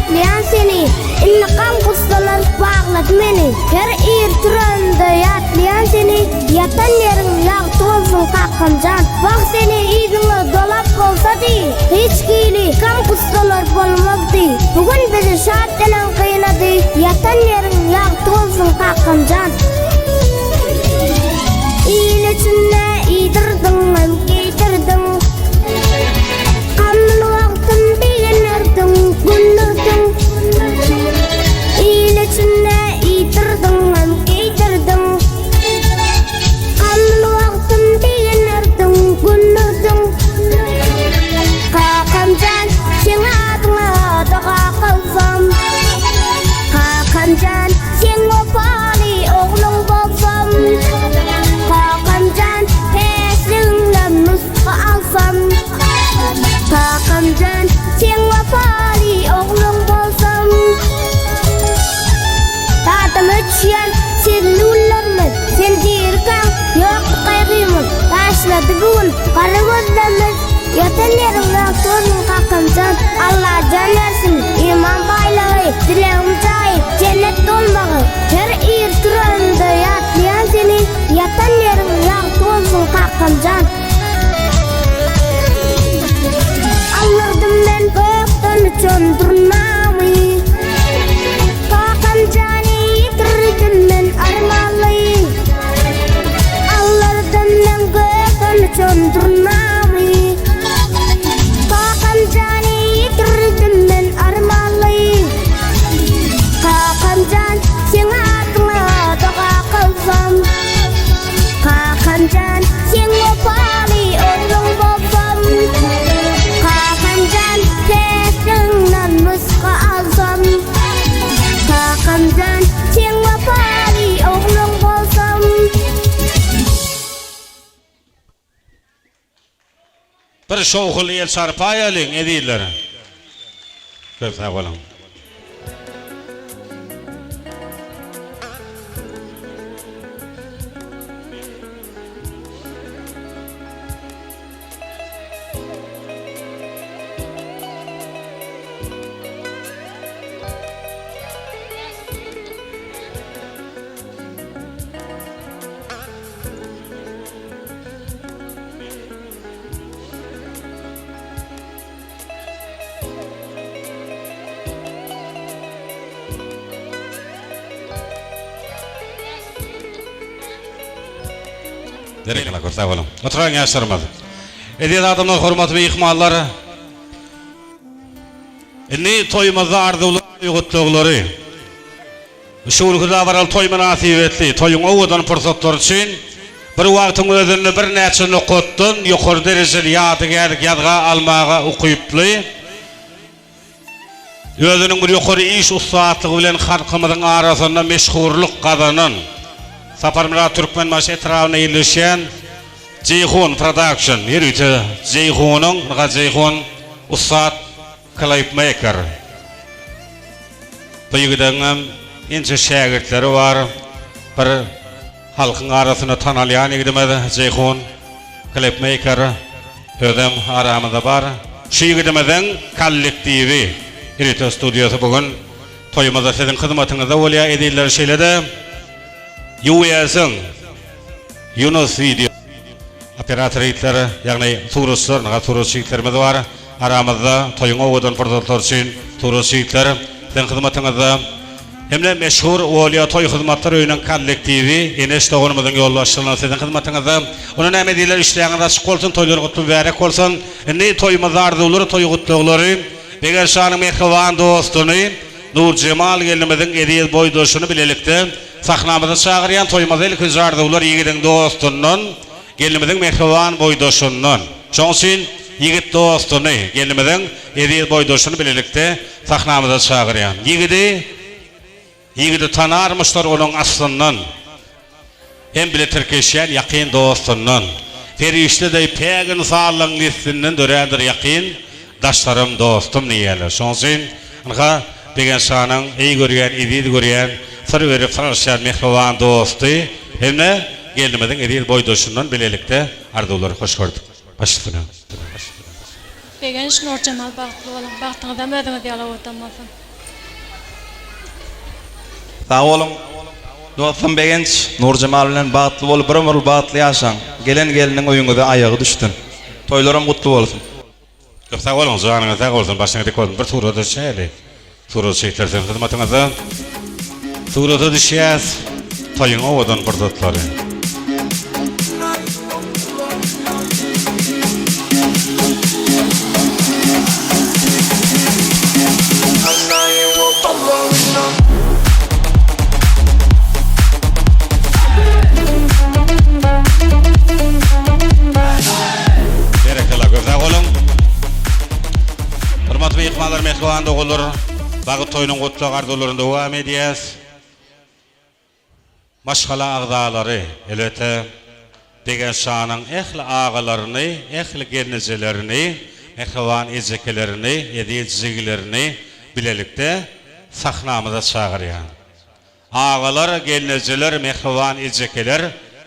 G: ýatlaýan seni, Indi gam-gussalar baglady meni. Her ir turanymda ýatlaýan seni, Ýatan ýeriň ýagty bolsun kakamjan. Wah seni yzyňa dolap bolsady, Hiç hili gam-gussalar bolmazdy. Bu gün bizi şat enen gynady, Ýatan ýeriň ýagty bolsun kakamjan. Il içinde iýdirdiň hem geýdirdiň. Gamly wagtym begenirdiň, güldürdiň. Il içinde iýdirdiň hem geýdirdiň. Gamly wagtym begenirdiň, güldürdiň. Kakamjan, seň adyňa doga kylsam. Kakamjan, seň wepaly ogluň bolsam. Kakamjan, päkligiňden nusga alsam. Kakamjan, seň wepaly ogluň bolsam. Dadyma düşýän sözli günlerimiz, Sen dirikäň ýokdy gaýgymyz. Taşlady bu gün gara gözlerimiz, Ýatan ýeriň ýagty bolsun kakamjan. Allajan bersin iman baýlygy, Dilegim jaýy jennet bolmagy. Her ir turanymda ýatlaýan seni, Ýatan ýeriň ýagty bolsun kakamjan. Aldyrdym men gökden uçan durnamy, Kakam jany ýitirdim men armanly. Aldyrdym men gökden uçan durnamy, Kakam jany ýitirdim men armanly. Kakam jan seň adyňa doga kylsam. Kakamjan seň wepaly ogluň bolsam Kakamjan päkligiňden nusga alsam Kakamjan seň wepaly ogluň bolsam.
D: Bir şowhunly el çarpaýalyň ezizler. Köp sag boluň. Berekella köp sag boluň. Oturan ýaşlarymyz. Eziz adamlar, hormatly myhmanlar. Indi toýumyzda arzuwly gutlaglary. Şu günki dabaraly toý mynasybetli, toýuň owadan pursatlary üçin bir wagtyň özünde birnäçe nokatdan ýokary derejeli ýadygärlik ýazga almaga ukyply, özüniň bir ýokary iş ussatlygy bilen halkymyzyň arasynda meşhurlyk gazanan Saparmyrat Türkmenbaşy etrabynda ýerleşýän Jeýhun Production ýörite Jeýhunyň, ynha Jeýhun ussat Klipmeýker. Bu ýigidiňem inçe şägirtleri bar. Bir halkyň arasynda tanalýan ýigidimiz Jeýhun Klipmeýker özem aramyzda bar. Şu ýigidimiziň kollektiwi Ýörite studiýasy bu gün toýumyzda siziň hyzmatyňyzda bolýar ezizler şeýle-de US-iň Yunus wideo operator ýigitler ýagny suratçylar ynha suratçy ýigitlerimiz bar. Aramyzda toýuň owadan pursatlary üçin suratçy ýigitler siziň hyzmatyňyzda hem-de meşhur Olýa toý hyzmatlar öýüniň kollektiwi Eneş doganymyzyň ýolbaşçylygynda siziň hyzmatyňyzda. Onda näme diýiler işleýäňiz açyk bolsun toýlar gutly mübärek bolsun. Indi toýumyzda arzuwlary toý gutlaglary Beger şanyň mähriban dostuny Nurjemal gelnimiziň eziz boýdaşyny bilelikde sahnamyza çagyrýan toýumyzda ilkinji arzuwlar ýigidiň dostundan Gelnimiziň mähriban boýdaşyndan. Şoň üçin ýigit dostuny, gelnimiziň eziz boýdaşyny bilelikde sahnamyza çagyrýan. Ýigidi, ýigidi tanarmyşlar onuň aslyndan. Hem bile tirkeşýän ýakyn dostundan. Perişde deý päk ynsanlaň neslinden dörändir ýakyn Daşlarym dostum diýýärler. Şonuň üçin, ynha, Begen şanyň eý görýän, eziz görýän, syr berip syr alyşýan mähriban dosty hem-de gelnimiziň eziz boýdaşyndan bilelikde arzuwlary hoş gördük. Baş üstüne.
I: Begenç Nurjemal bagtly boluň. Bagtyňyzam özüňiz ýaly owadan bolsun. Sag boluň. Dostum Begenç, Nurjemal bilen bagtly bolup bir ömür bagtly ýaşaň. Gelen gelniň öýüňize aýagy düşsün. Toýlaram gutly bolsun.
D: Köp sag boluň janyňyz sag bolsun başyňyz dik bolsun bir surata düşäýeli surata çekdirsin hyzmatyňyzda surata düşýäs toýuň owadan pursatlary. Berekella köp sag boluň. Hormatly myhmanlar, mähriban doganlar, bagt toýunyň gutlag arzuwlaryny dowam edýäs. Maşgala agzalary, elbetde, Begenç şanyň ähli agalaryny, ähli gelnejelerini, mähriban ejekelerini, eziz jigilerini bilelikde sahnamyza çagyrýan. Agalar, gelnejeler, mähriban ejekeler,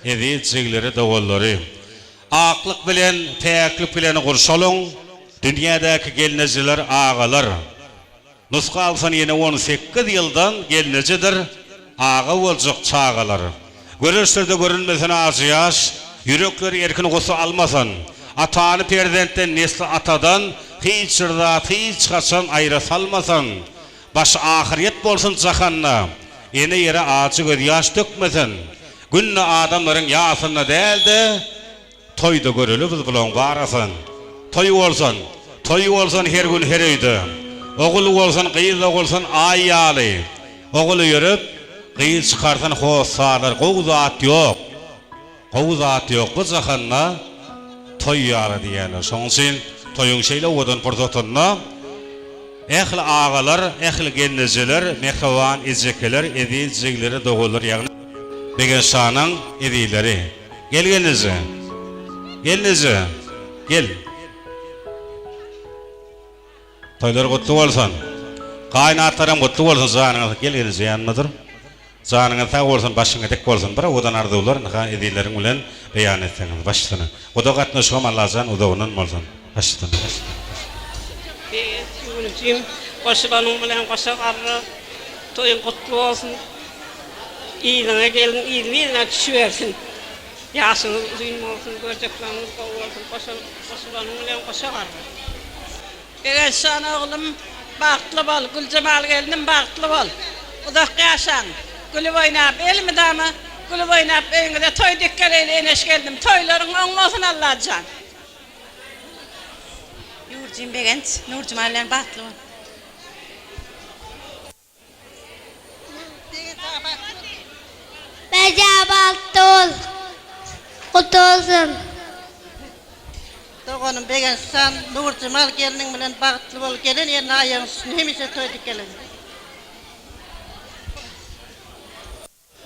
D: eziz jigleri, doganlary! Aklyk bilen, päklik bilen gurşalyň, dünýädäki gelnejeler, agalar! Nusga alsan ýene 18 ýyldan gelnejedir, aga boljak çagalar. Göreçlerde görünmesin ajy ýaş, ýürekleri erkin gussa almasyn. Atany perzentden, nesli atadan hiç bir zat hiç haçan aýra salmasyn. Başy ahyrýet bolsun jahanda, ene ýere ajy gözýaş dökmesin. Günde adamlaryň ýasynda däl-de, Toýda göreli biz bulaň barasyn. Toý bolsun, toý bolsun her gün her öýde. Ogul bolsun, gyz dogulsyn aý ýaly. Ogul öýerip, gyz çykarsyn hossarlar gowy zat ýok. Gowy zat ýok bu jahanda toý ýaly diýýärler. Şonuň üçin toýuň şeýle owadan pursatynda ähli agalar, ähli gelnejeler, mähriban ejekeler, eziz jigleri, doganlar ýagny Begenç şanyň ezizleri. Gel gelneje. Gelneje. Gel. Toýlar gutly bolsun. Gaýynatlaram gutly bolsun janyňyz gel gelneje ýanynda dur. Janyňyz sag bolsun başyňa dik bolsun bir owadan arzuwlar ynha ezizleriň bilen beýan etseňiz baş üstüne. Guda gatnaşygam Allajan uzagyndan bolsun. Baş üstüne.
J: Begenç ýüwrüjim goşulanyň bilen goşa garra toýuň gutly bolsun. Yzyňa gelin yzly-yzyna düşübersin. Ýaşyňyz uzyn bolsun, görjekleriňiz gowy bolsun, goşulanyň bilen goşa garra. Begençjan oglum bagtly bol, Güljemal gelnim bagtly bol. Uzak ýaşaň. Gülüp oýnap elmydama gülüp oýnap öýüňize toý dik geleýli Eneş gelnim toýlaryň oň bolsun Allajan.
K: Ýurjym Begenç, Nurjemal bilen bagtly bol.
G: Beje bagtly bol. Gutly bolsun.
J: Doganym Begençjan, Nurjemal gelniň bilen bagtly bol, gelen ýerine aýagyň üstüne hemişe toý dik gelen.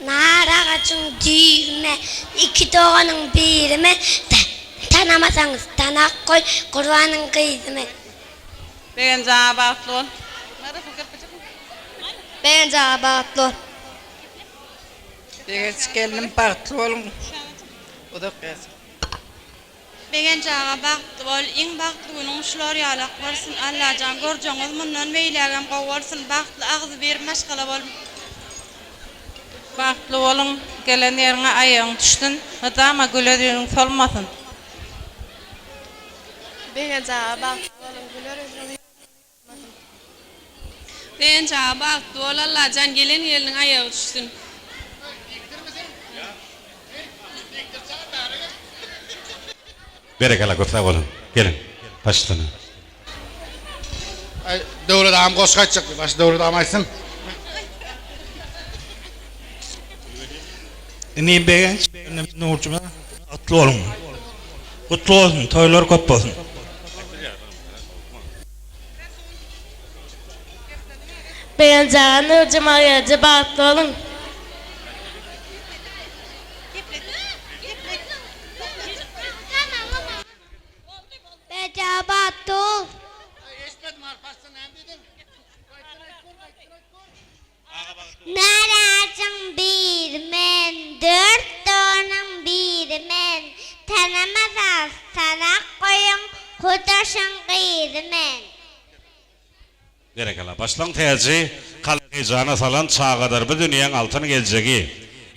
G: Nar agajyň düýbüme, Iki doganyň biri men, Tanamasaňyz tanap goý, Gurbanyň gyzy men.
J: Begenç aga bagtly bol.
G: Begenç aga bagtly bol.
J: Begenç gelnim bagtly boluň uzak ýaşa.
K: Begenç aga bagtly bol iň bagtly günüň şular ýalak bolsun Allajan görjeňiz mundan beýlägem gowy bolsun bagtly agzybir maşgala bol.
J: Bagtly boluň gelen ýeriňe aýagyň düşsün mydama güler ýüzüň solmasyn.
L: Begenç aga bagtly boluň güler ýüzüň solmasyn.
M: Begenç aga bagtly bol Allajan gelen gelniň aýagy düşsün.
D: Berekella köp sag boluň. Geliň. Başlana.
N: Aý Döwlet agam goşgy aýtjak baş Döwlet agam aýtsyn.
O: Inim Begenç, inim Nurjuma gutly boluň. Gutly bolsun, toýlar köp bolsun.
G: Begenç aga Nurjemal gelneje bagtly boluň. Bejabat ol. Narajyň biri men, dört doganyň biri men, Tanamasaňyz tanap goýuň, Hudaşyň gyzy men.
D: Berekella. Başlaň täji. Heýjana salan çagadyr bu dünýäň altyn geljegi.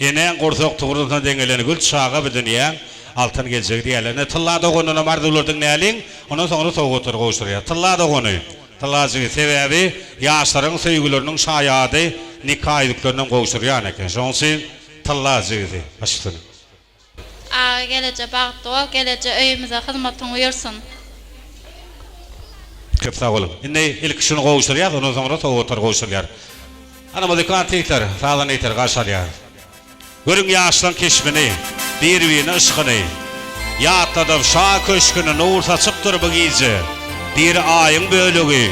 D: Enäň gursak tugrusyna deňelen gül çaga bu dünýäň altyn geljegi diýýärler. Ine Tylla dogandanam arzuwlar diňläliň, ondan soňra sowgatlary gowşurýar. Tylla dogany, Tylla jigi, sebäbi ýaşlaryň söýgüleriniň şaýady nika ýüzüklerinem gowşurýan eken. Şonuň üçin Tylla jigisi. Baş üstüne.
K: Aga geleje bagtly bol geleje öýümize hyzmatyň buýursyn.
D: Köp sag boluň. Indi ilki şuny gowşurýas, ondan soňra sowgatlar gowşurylýar. Ana muzykant ýigitler, sazanda ýigitler garşy alýar. Görüň ýaşlaň keşbini, bir-birine yşkyny. Ýatladyp şa köşgüni nur saçypdyr bu gije. Biri aýyň bölegi,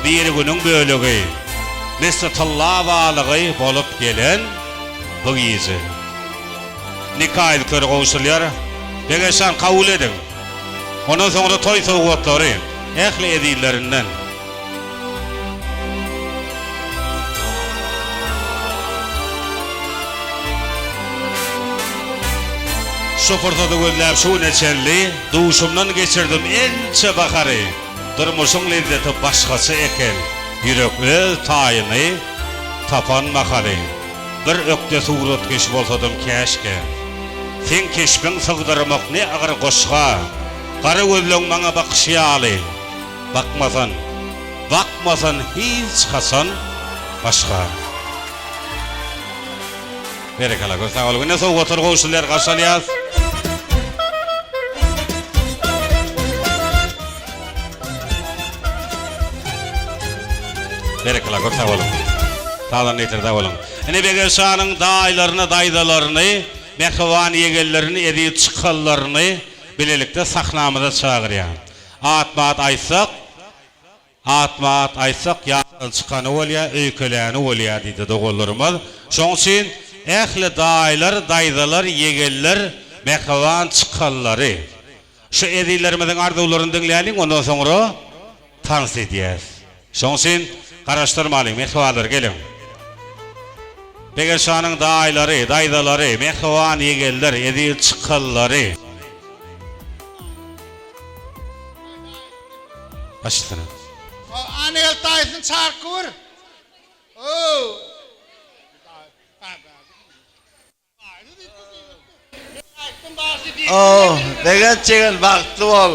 D: biri günüň bölegi. Misli tylla balygy bolup gelen bu gije. Nika ýüzükleri gowşurylýar. Begençjan kabul ediň. Ondan soňra toý sowgatlary ähli ezizlerinden. Şu pursady gözläp şu güne çenli duşumdan geçirdim ençe bahary. Durmuşyň lezzeti başgaça eken, ýürek öz taýyny tapan mahaly. Bir ökde suratkeş bolsadym käşgä. Seň keşbiň sygdyrmak ne agyr goşga. Gara gözleň maňa bakyşy ýaly. Bakmasyn, bakmasyn hiç haçan başga. Berekella köp sag boluň. Ine sowgatlar gowşurylýar garşy alýas. Berekella köp sag boluň. Sazanda ýeter sag boluň. Ine Begel şanyň daýylaryny, daýzalaryny, mähriban ýegenlerini, eziz çykanlaryny bilelikde sahnamyza çagyrýan. Atma-at aýtsak, atma-at aýtsak ýatdan çykany bolýar, öýkeläni bolýar diýdi doganlarymyz. Şoň üçin ähli daýylar, daýzalar, ýegenler, mähriban çykanlary Şu ezizlerimiziň arzuwlaryny diňläliň, ondan soňra tans edýäs. Şoň üçin garaşdyrmalyň, mähribanlar, geliň. Begenç şanyň daýylary, daýzalary, mähriban ýegenler, eziz çykanlary. Baş üstüne.
N: Annageldi daýysyny çagyryp gör. Ow.
P: Oh, Begenç ýegen bagtly bol.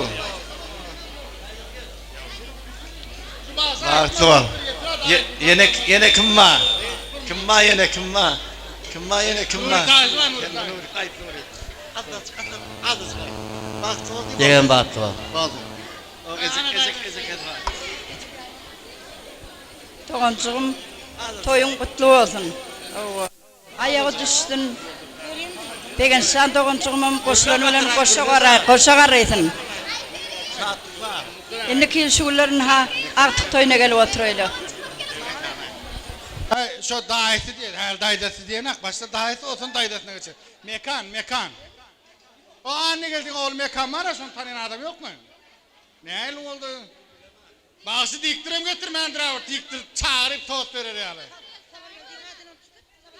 P: Bagtly bol. Ýene ýene kim bar? Kim bar ýene kim bar? Kim bar ýene kim bar?
Q: Ýegen bagtly bol.
R: Doganjygym toýuň gutly bolsun. Aýagy düşsün. Begençjan doganjygymam goşulany bilen goşa garaý, goşa garaýsyn. Indiki ýyl şu günler ynha agtyk toýuna gelip oturaýly.
N: Häý, şo daýysy diýer, häli daýzasy diýenak, başda daýysy onsoň daýzasyna geçer. Mekan, Mekan. O Annageldiň ogly Mekan bar-a, şony tanaýan adam ýokmy? Nähili boldy? Bagşy diktirem getirmändir-ä bir diktir çagyryp tost berer ýaly.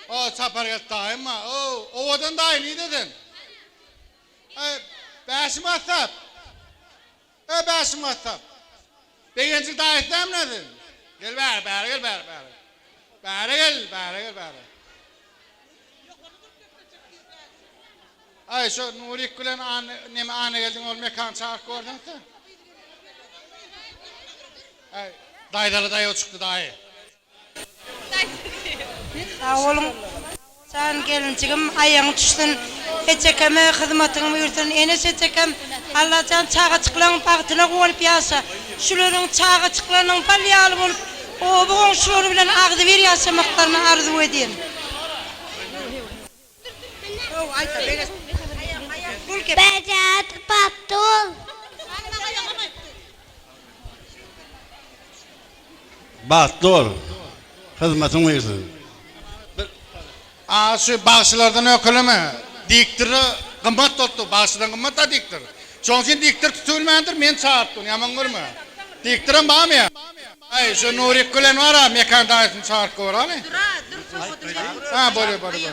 N: O Sapargeldi daýym bar. O owadan daýy nirde sen? Eý Bäşim gassap. Eý Bäşim gassap. Begenjiň daýysy dälmi sen? Gel bäri, bäri gel bäri, bäri. Bäri gel, bäri gel bäri. Aý şo Nurik bilen Anna neme Annageldiň ogly Mekany çagyryp görseňiz-de. Aý daýzaly daýaw çykdy daýy.
R: Sag boluň jan gelinjigim aýagyň düşsün ejekeme hyzmatyň buýursyn eneş ejekem Allajan çagajyklaň bagtyna guwanyp ýaşa şularyň çagajyklarynyň bal ýaly bolup oba goňşulary bilen agzybir ýaşamaklaryny arzuw edýän.
G: Bejat bagtly bol.
P: Bagtly bol. Hyzmatyň buýursun.
N: A şu bagşylardan ökeleme. Diktor gymmat bolupdyr. Bagşydan gymmat-a diktor. Şoň üçin diktor tutubilmändir, meni çagyrypdyr. Ýaman görme. Diktoram barmy ýa? Aý, şu Nurik bilen bar-a, Mekan daýysyny çagyryp goraly. Ha, bolýar, bolýar, bolýar.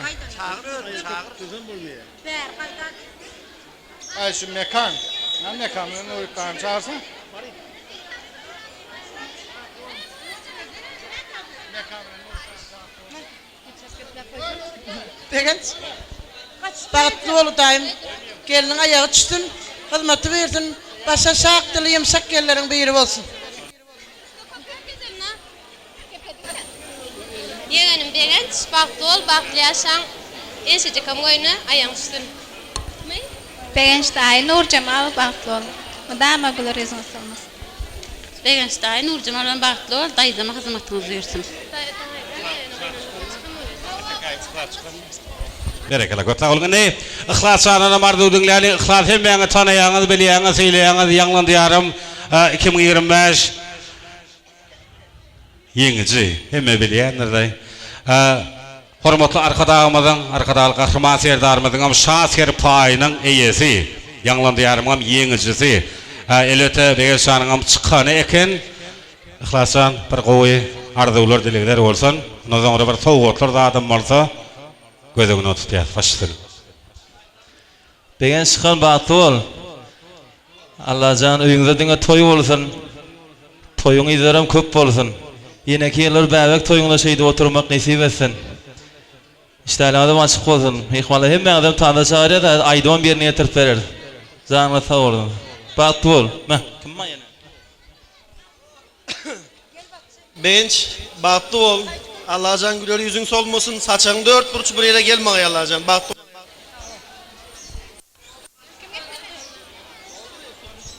N: Aý, şu Mekan. Näme Mekan bilen Nurik daýyny çagyrsaň? Mekan bilen Nurik daýyny çagyr.
Q: Begenç. Bagtly bol Hudaýym. Gelniň aýagy düşsün, hyzmaty buýursyn, başa şak dili ýumşak gelinleriň biri bolsun.
M: Ýegenim Begenç bagtly bol bagtly ýaşaň eşejekam goýna aýaň düşsün.
S: Begenç daýy Nurjemal bagtly bol mydama güler ýüzüňiz solmasyn.
T: Begenç daýy Nurjemal bilen bagtly bol daýzama hyzmatyňyz buýursyn.
D: Berekella köp sag boluň indi Yhlas jananam arzuw diňläliň Yhlas hemmäňiz tanaýaňyz bilýäňiz sylaýaňyz Ýaňlandy ýarym 2025 Ýeňiji hemme bilýändirlaý. Hormatly Arkadagymyzyň, Arkadagly Gahryman Serdarymyzyňam şa serpaýynyň eýesi, Ýaňlandy ýarymyňam ýeňijisi. Elbetde Begenç janyňam çykany eken. Yhlas jan bir gowy arzuwlar dilegler bolsun. Ondan soňra bir sowgatlar zadam bolsa göz öňünde tutýas. Baş üstüne.
U: Begenç çykan bagtly bol. Allajan öýüňizde diňe toý bolsun. Toýuň yzlaram köp bolsun. Ýeneki ýyllar bäbek toýuňda şeýdip oturmak nesip etsin. Işdäliňizem açyk bolsun. Myhmanlar hemmäňizem tansa çagyrýas häzir aýdymam ýerine ýetirip bereris. Janyňyz sag bolsun. Bagtly bol. Meh. Kim bar ýene?
P: Begenç bagtly bol Allajan güler ýüzüň solmasyn saçagyň dört burçy bir ýere gelmagaý Allajan bagtly bol.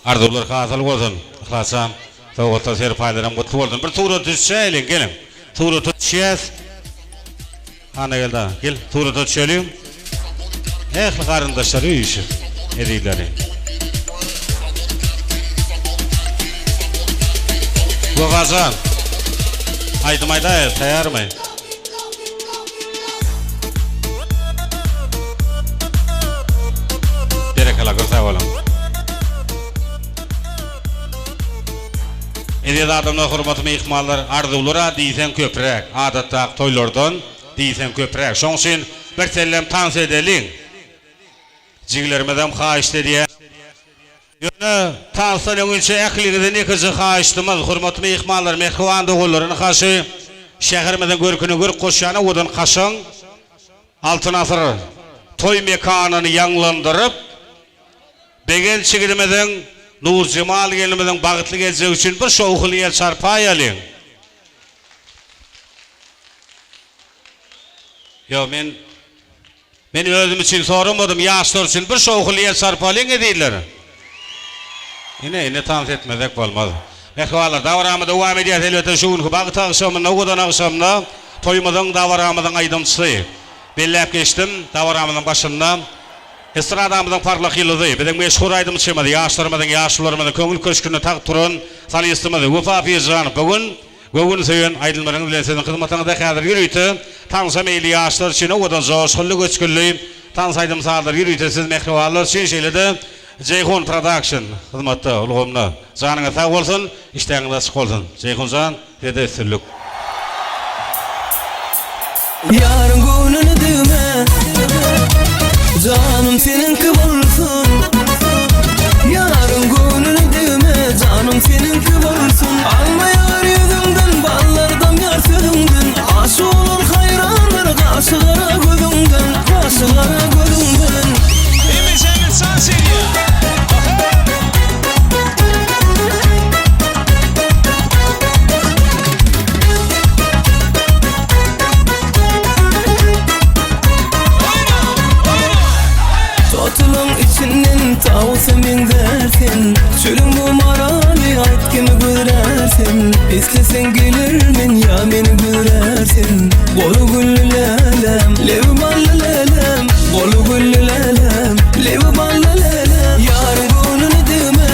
D: Arzuwlar hasyl bolsun Yhlasjan sowgatlar serpaýlaram gutly bolsun bir surata düşäýeliň geliň surata düşýäs Annageldi aga gel surata düşeliň ähli garyndaşlar üýşüp ezizleri. Wepajan aýdym aýdaýa taýarmy. Berekella köp sag boluň. Eziz adamlar hormatly myhmanlar arzuwlara diýseň köpräk adatdaky toýlardan diýseň köpräk şoň üçin bir sellem tans edeliň jigilerimizem haýyşt edýär. Ýöne tansdan öňinçä ähliňizden ýekeje haýyştymyz, hormatly myhmanlar, mähriban doganlar, ynha şu şäherimiziň görküne görk goşýan owadan kaşaň Altyn asyr toý mekanyny ýaňlandyryp, Begenç ýigidimiziň, Nurjemal gelnimiziň bagtly geljegi üçin bir şowhunly el çarpaýalyň! Ýok, men Men özüm üçin soramadym, ýaşlar üçin bir şowhunly el çarpalyň ezizler. Ine, indi tans etmezek bolmaz. Mähribanlar, dabaramyzy dowam edýäs elbetde şu günki bagt agşamynda, owadan agşamda toýumyzyň, dabaramyzyň aýdymçysy. Belläp geçdim, dabaramyzyň başynda estradamyzyň parlak ýyldyzy, biziň meşhur aýdymçymyz, ýaşlarymyzyň, ýaşulularymyzyň köňül köşgünde tagt guran solistimiz Wepa Pirjanow bu gün Göwün söýen aýdymlaryňyz bilen siziň hyzmatyňyzda häzir ýörite tansa meýilli ýaşlar üçin owadan joşgunly göçgünli tans aýdym-sazlar ýörite siz mähribanlar üçin şeýle-de Jeýhun Production hyzmatda ulgamda janyňyz sag bolsun işdäňiz açyk bolsun Jeýhun jan size-de üstünlik.
E: Ýaryň göwnüne degme Janym seniňki bolsun Ýaryň göwnüne degme Janym seniňki bolsun Alma ýar ýüzüňden Ballar damýar sözüňden Aşyk bolan haýrandyr Gaşy gara gözüňden Gaşy gara gözüňden
F: Hemmeşämiz şans edýär.
E: Totulyň içinden tawusa meňzär sen Çölüň bu maraly aýt kimi gözlär sen Isleseň geler men ýa meni gözlär sen Goly gülli lälem, lebi bally lälem Goly gülli lälem, lebi bally lälem Ýaryň göwnüne degme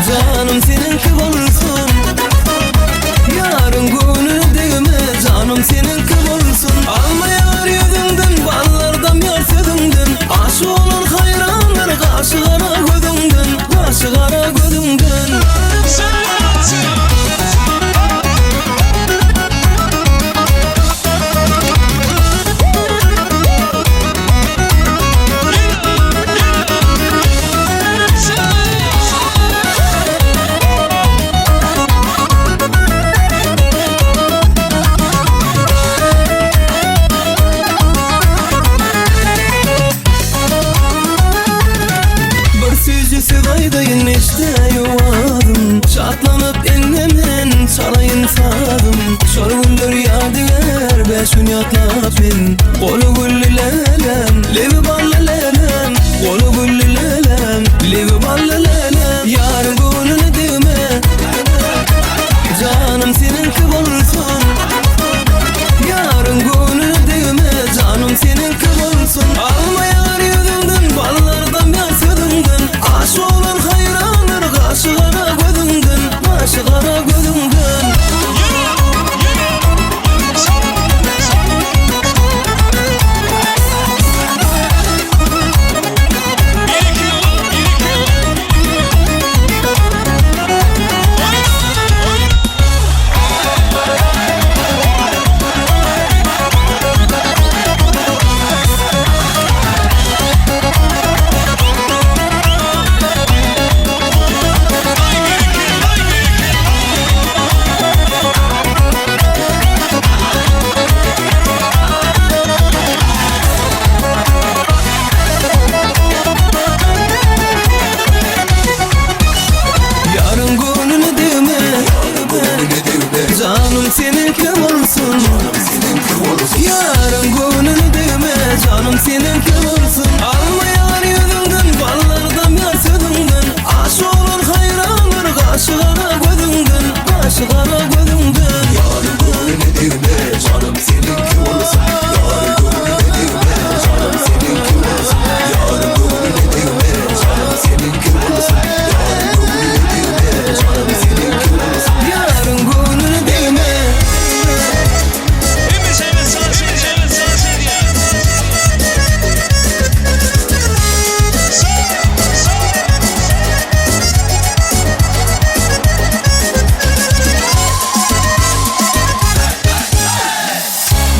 E: Janym seniňki bolsun Ýaryň göwnüne degme Janym seniňki bolsun Alma ýar ýüzüňden Ballar damýar sözüňden Aşyk bolan haýrandyr Gaşy gara gözüňden Gaşy gara gözüňden. Aýdaýyn eşdäý owazym Şatlanyp indi men çalaýyn sazym Şol günler ýadygär bäş gün ýatlap men Goly gülli lälem, lebi bally lälem Goly gülli lälem, lebi bally lälem Ýaryň göwnüne degme Janym seniňki bolsun Ýaryň göwnüne degme Janym seniňki bolsun Alma ýagar ýüzüňden Ballar damýar sözüňden Aşyk bolan haýrandyr Gaşy gara gözüňden Gaşy gara gözüňden. Ýaryň göwnüne degme, Janym seniňki bolsun. Ýaryň göwnüne degme, Janym seniňki bolsun. Alma ýar ýüzüňden, ballar damýar sözüňden. Aşyk bolan haýrandyr, gaşy gara gözüňden, gaşy gara gözüňden. Ýaryň göwnüne degme, janym seniňki bolsun. Ýaryň göwnüne degme, janym seniňki bolsun. Ýaryň göwnüne degme, janym seniňki bolsun. Ýaryň göwnüne degme, janym seniňki bolsun. Ýaryň göwnüne degme.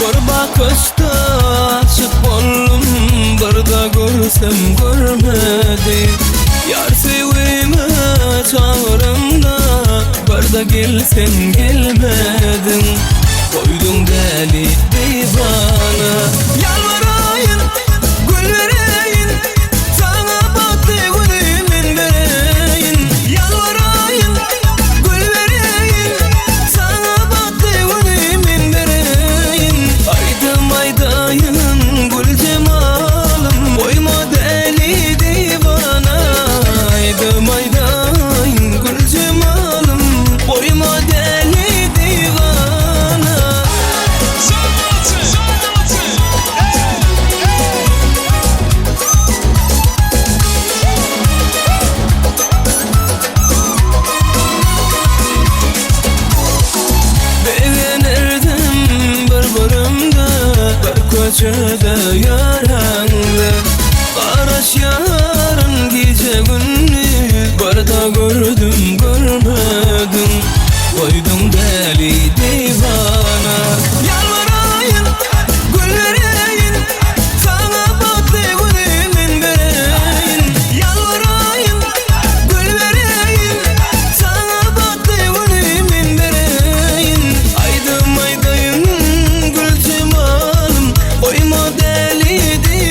E: Bir bakyşda aşyk boldum, bir-de görsem görmedi. Ýar söýgime çagyramda, bir-de gelseň gelmediň. Goýduň däli diwana. Ýalbaraýyn, gül bereýin, saňa bagtly güni men bereýin. Ýalbaraýyn, gül bereýin, saňa bagtly güni men bereýin. Aýdym aýdaýyn, gül jemalym, goýma däli diwana. Aýdym aýdaýyn, gül jemalym, goýma däli diwana. Begenerdim bir görümde, bir köçede ýöräňde. Garaşýaryn gije-gündiz, bir-de gördüm, görmedim. Goýduň däli diwana. Ýalbaraýyn, gül bereýin, saňa bagtly güni men bereýin. Ýalbaraýyn, gül bereýin, saňa bagtly güni men bereýin. Aýdym aýdaýyn, gül jemalym, goýma däli diwana.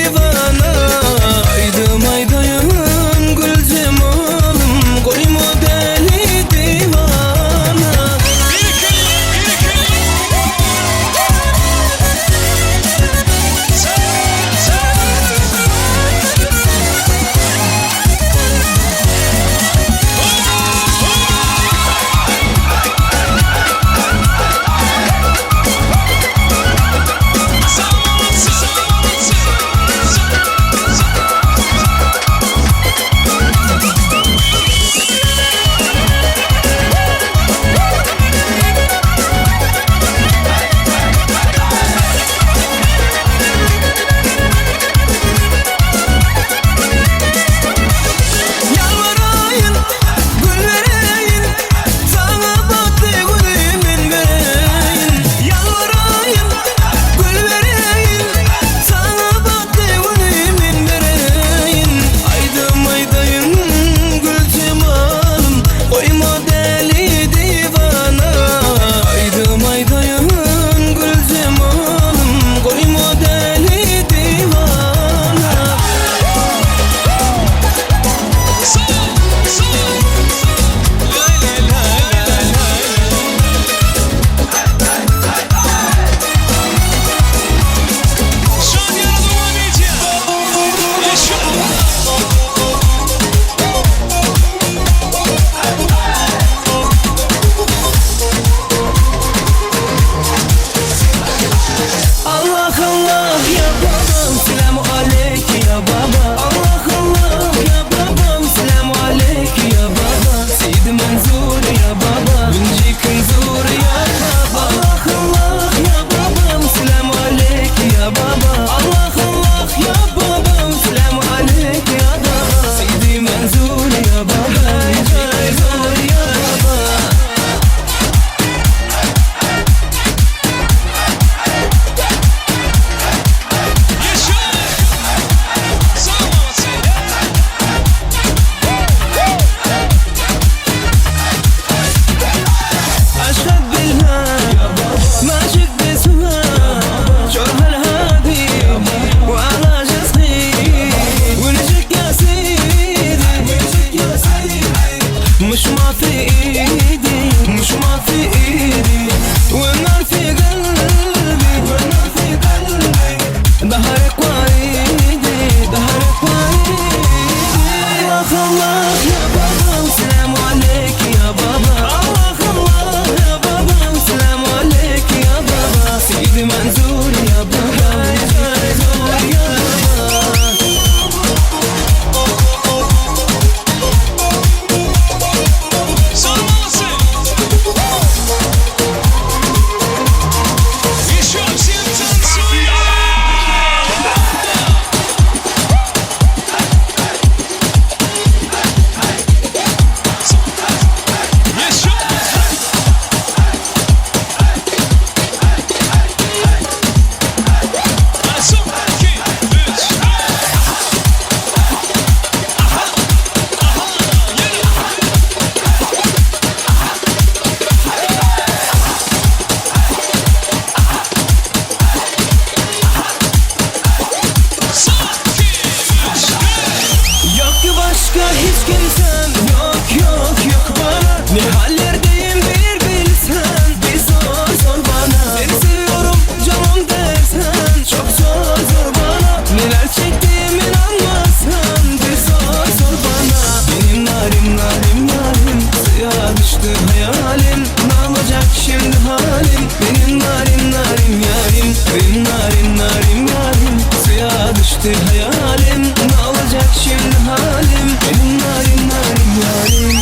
E: düşdi haýalym Nalajak şimdi halim Benim narin narin yarim Benim narin narin yarim Suya düştü hayalim Nalacak şimdi halim Benim narin narin yarim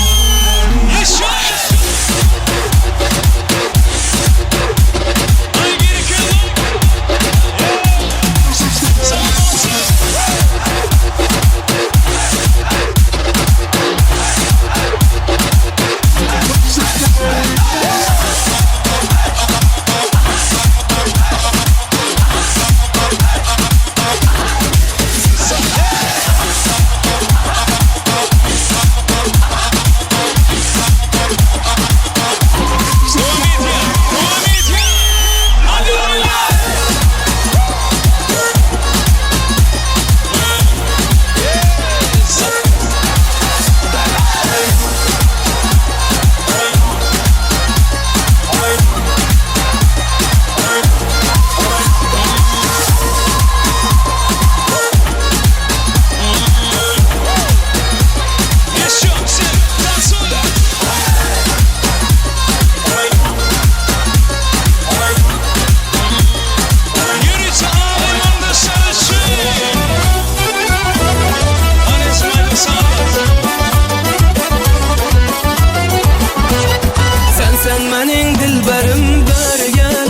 E: Sen sen menin dilberim beri gel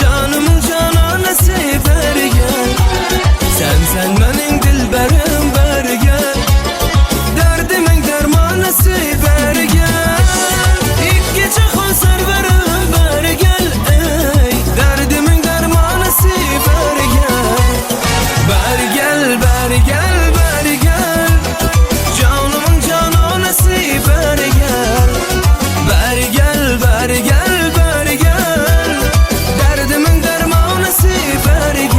E: Canımın cananesi beri gel Sen sen menin dilberim beri gel Derdimin dermanesi beri gel İlk gece konserverim beri gel ey Derdimin dermanesi beri gel Beri gel beri gel beri gel Canımın cananesi beri gel Beri gel beri gel beri gel Derdimin dermanesi beri gel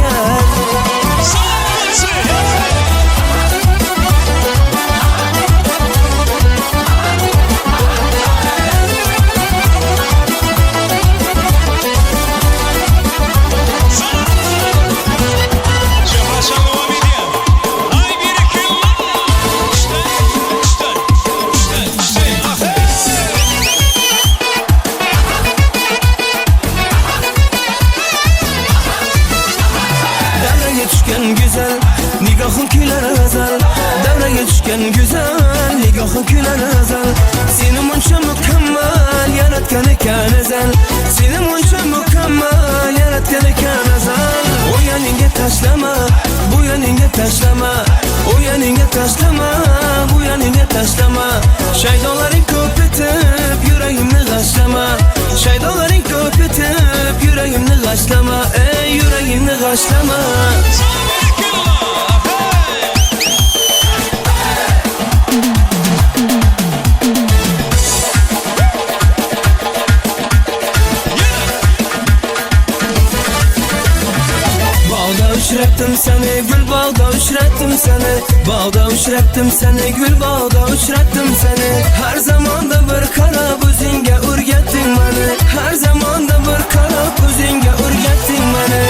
E: Devreye düşken güzel Nigahın küler ezel Devreye düşken güzel Nigahın küler ezel Seni muncha mükemmel Yaratgan ekan ezel Seni muncha mükemmel Yaratgan ekan ezel O yaningga tashlama Bu yaningga tashlama O yaningga tashlama Bu yaningga tashlama Shaydolaring ko'p etib Yuragimni g'ashlama Shaydolaring ko'p etib Yuragimni g'ashlama Ey yuragimni g'ashlama Bağda uçrattım seni gül bağda uçrattım seni Bağda uçrattım seni gül bağda uçrattım seni Her zamanda bir kara o'zingga o'rgatding meni Her zamanda bir kara o'zingga o'rgatding meni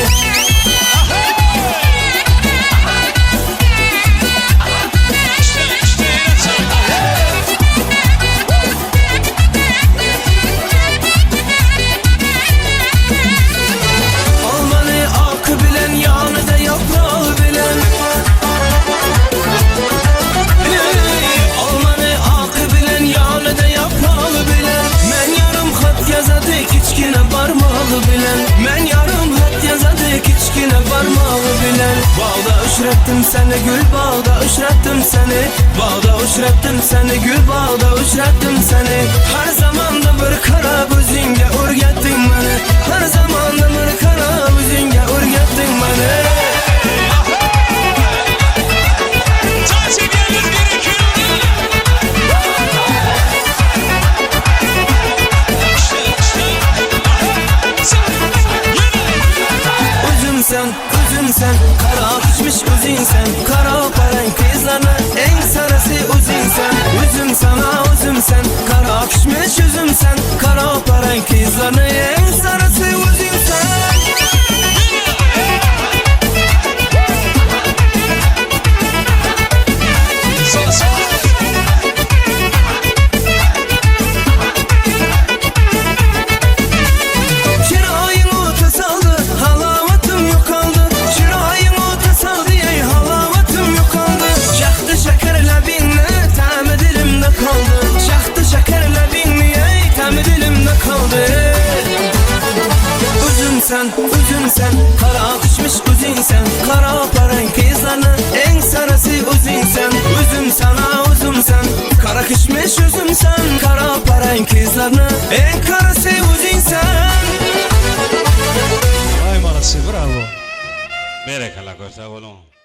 E: Almanı akı bilen yanı da yaprağı bilen Ey, Almanı akı bilen yanı da yaprağı bilen Men yarım hat yazadı kiçkine barmağı bilen Men yarım hat yazadı kiçkine barmağı bilen Bağda uçrattım seni gül bağda uçrattım seni Bağda uçrattım seni gül bağda uçrattım seni Her zamanda bir kara o'zingga o'rgatding meni Her zamanda bir kara o'zingga o'rgatding meni Özümsen, özümsen Kara pişmiş özünsen Kara paran kızlarına En sarısı özünsen Özüm sana özümsen Kara pişmiş özümsen Kara paran kızlarına En sarısı özünsen Üzüm sen, üzüm sen Kara kişmiş üzüm sen Kara paran kızlarını En sarısı üzüm sen Üzüm sana üzüm sen Kara kişmiş üzüm sen Kara paran kızlarını En karası üzüm sen
F: Ay malasy, bravo.
D: Berekella köp sag boluň.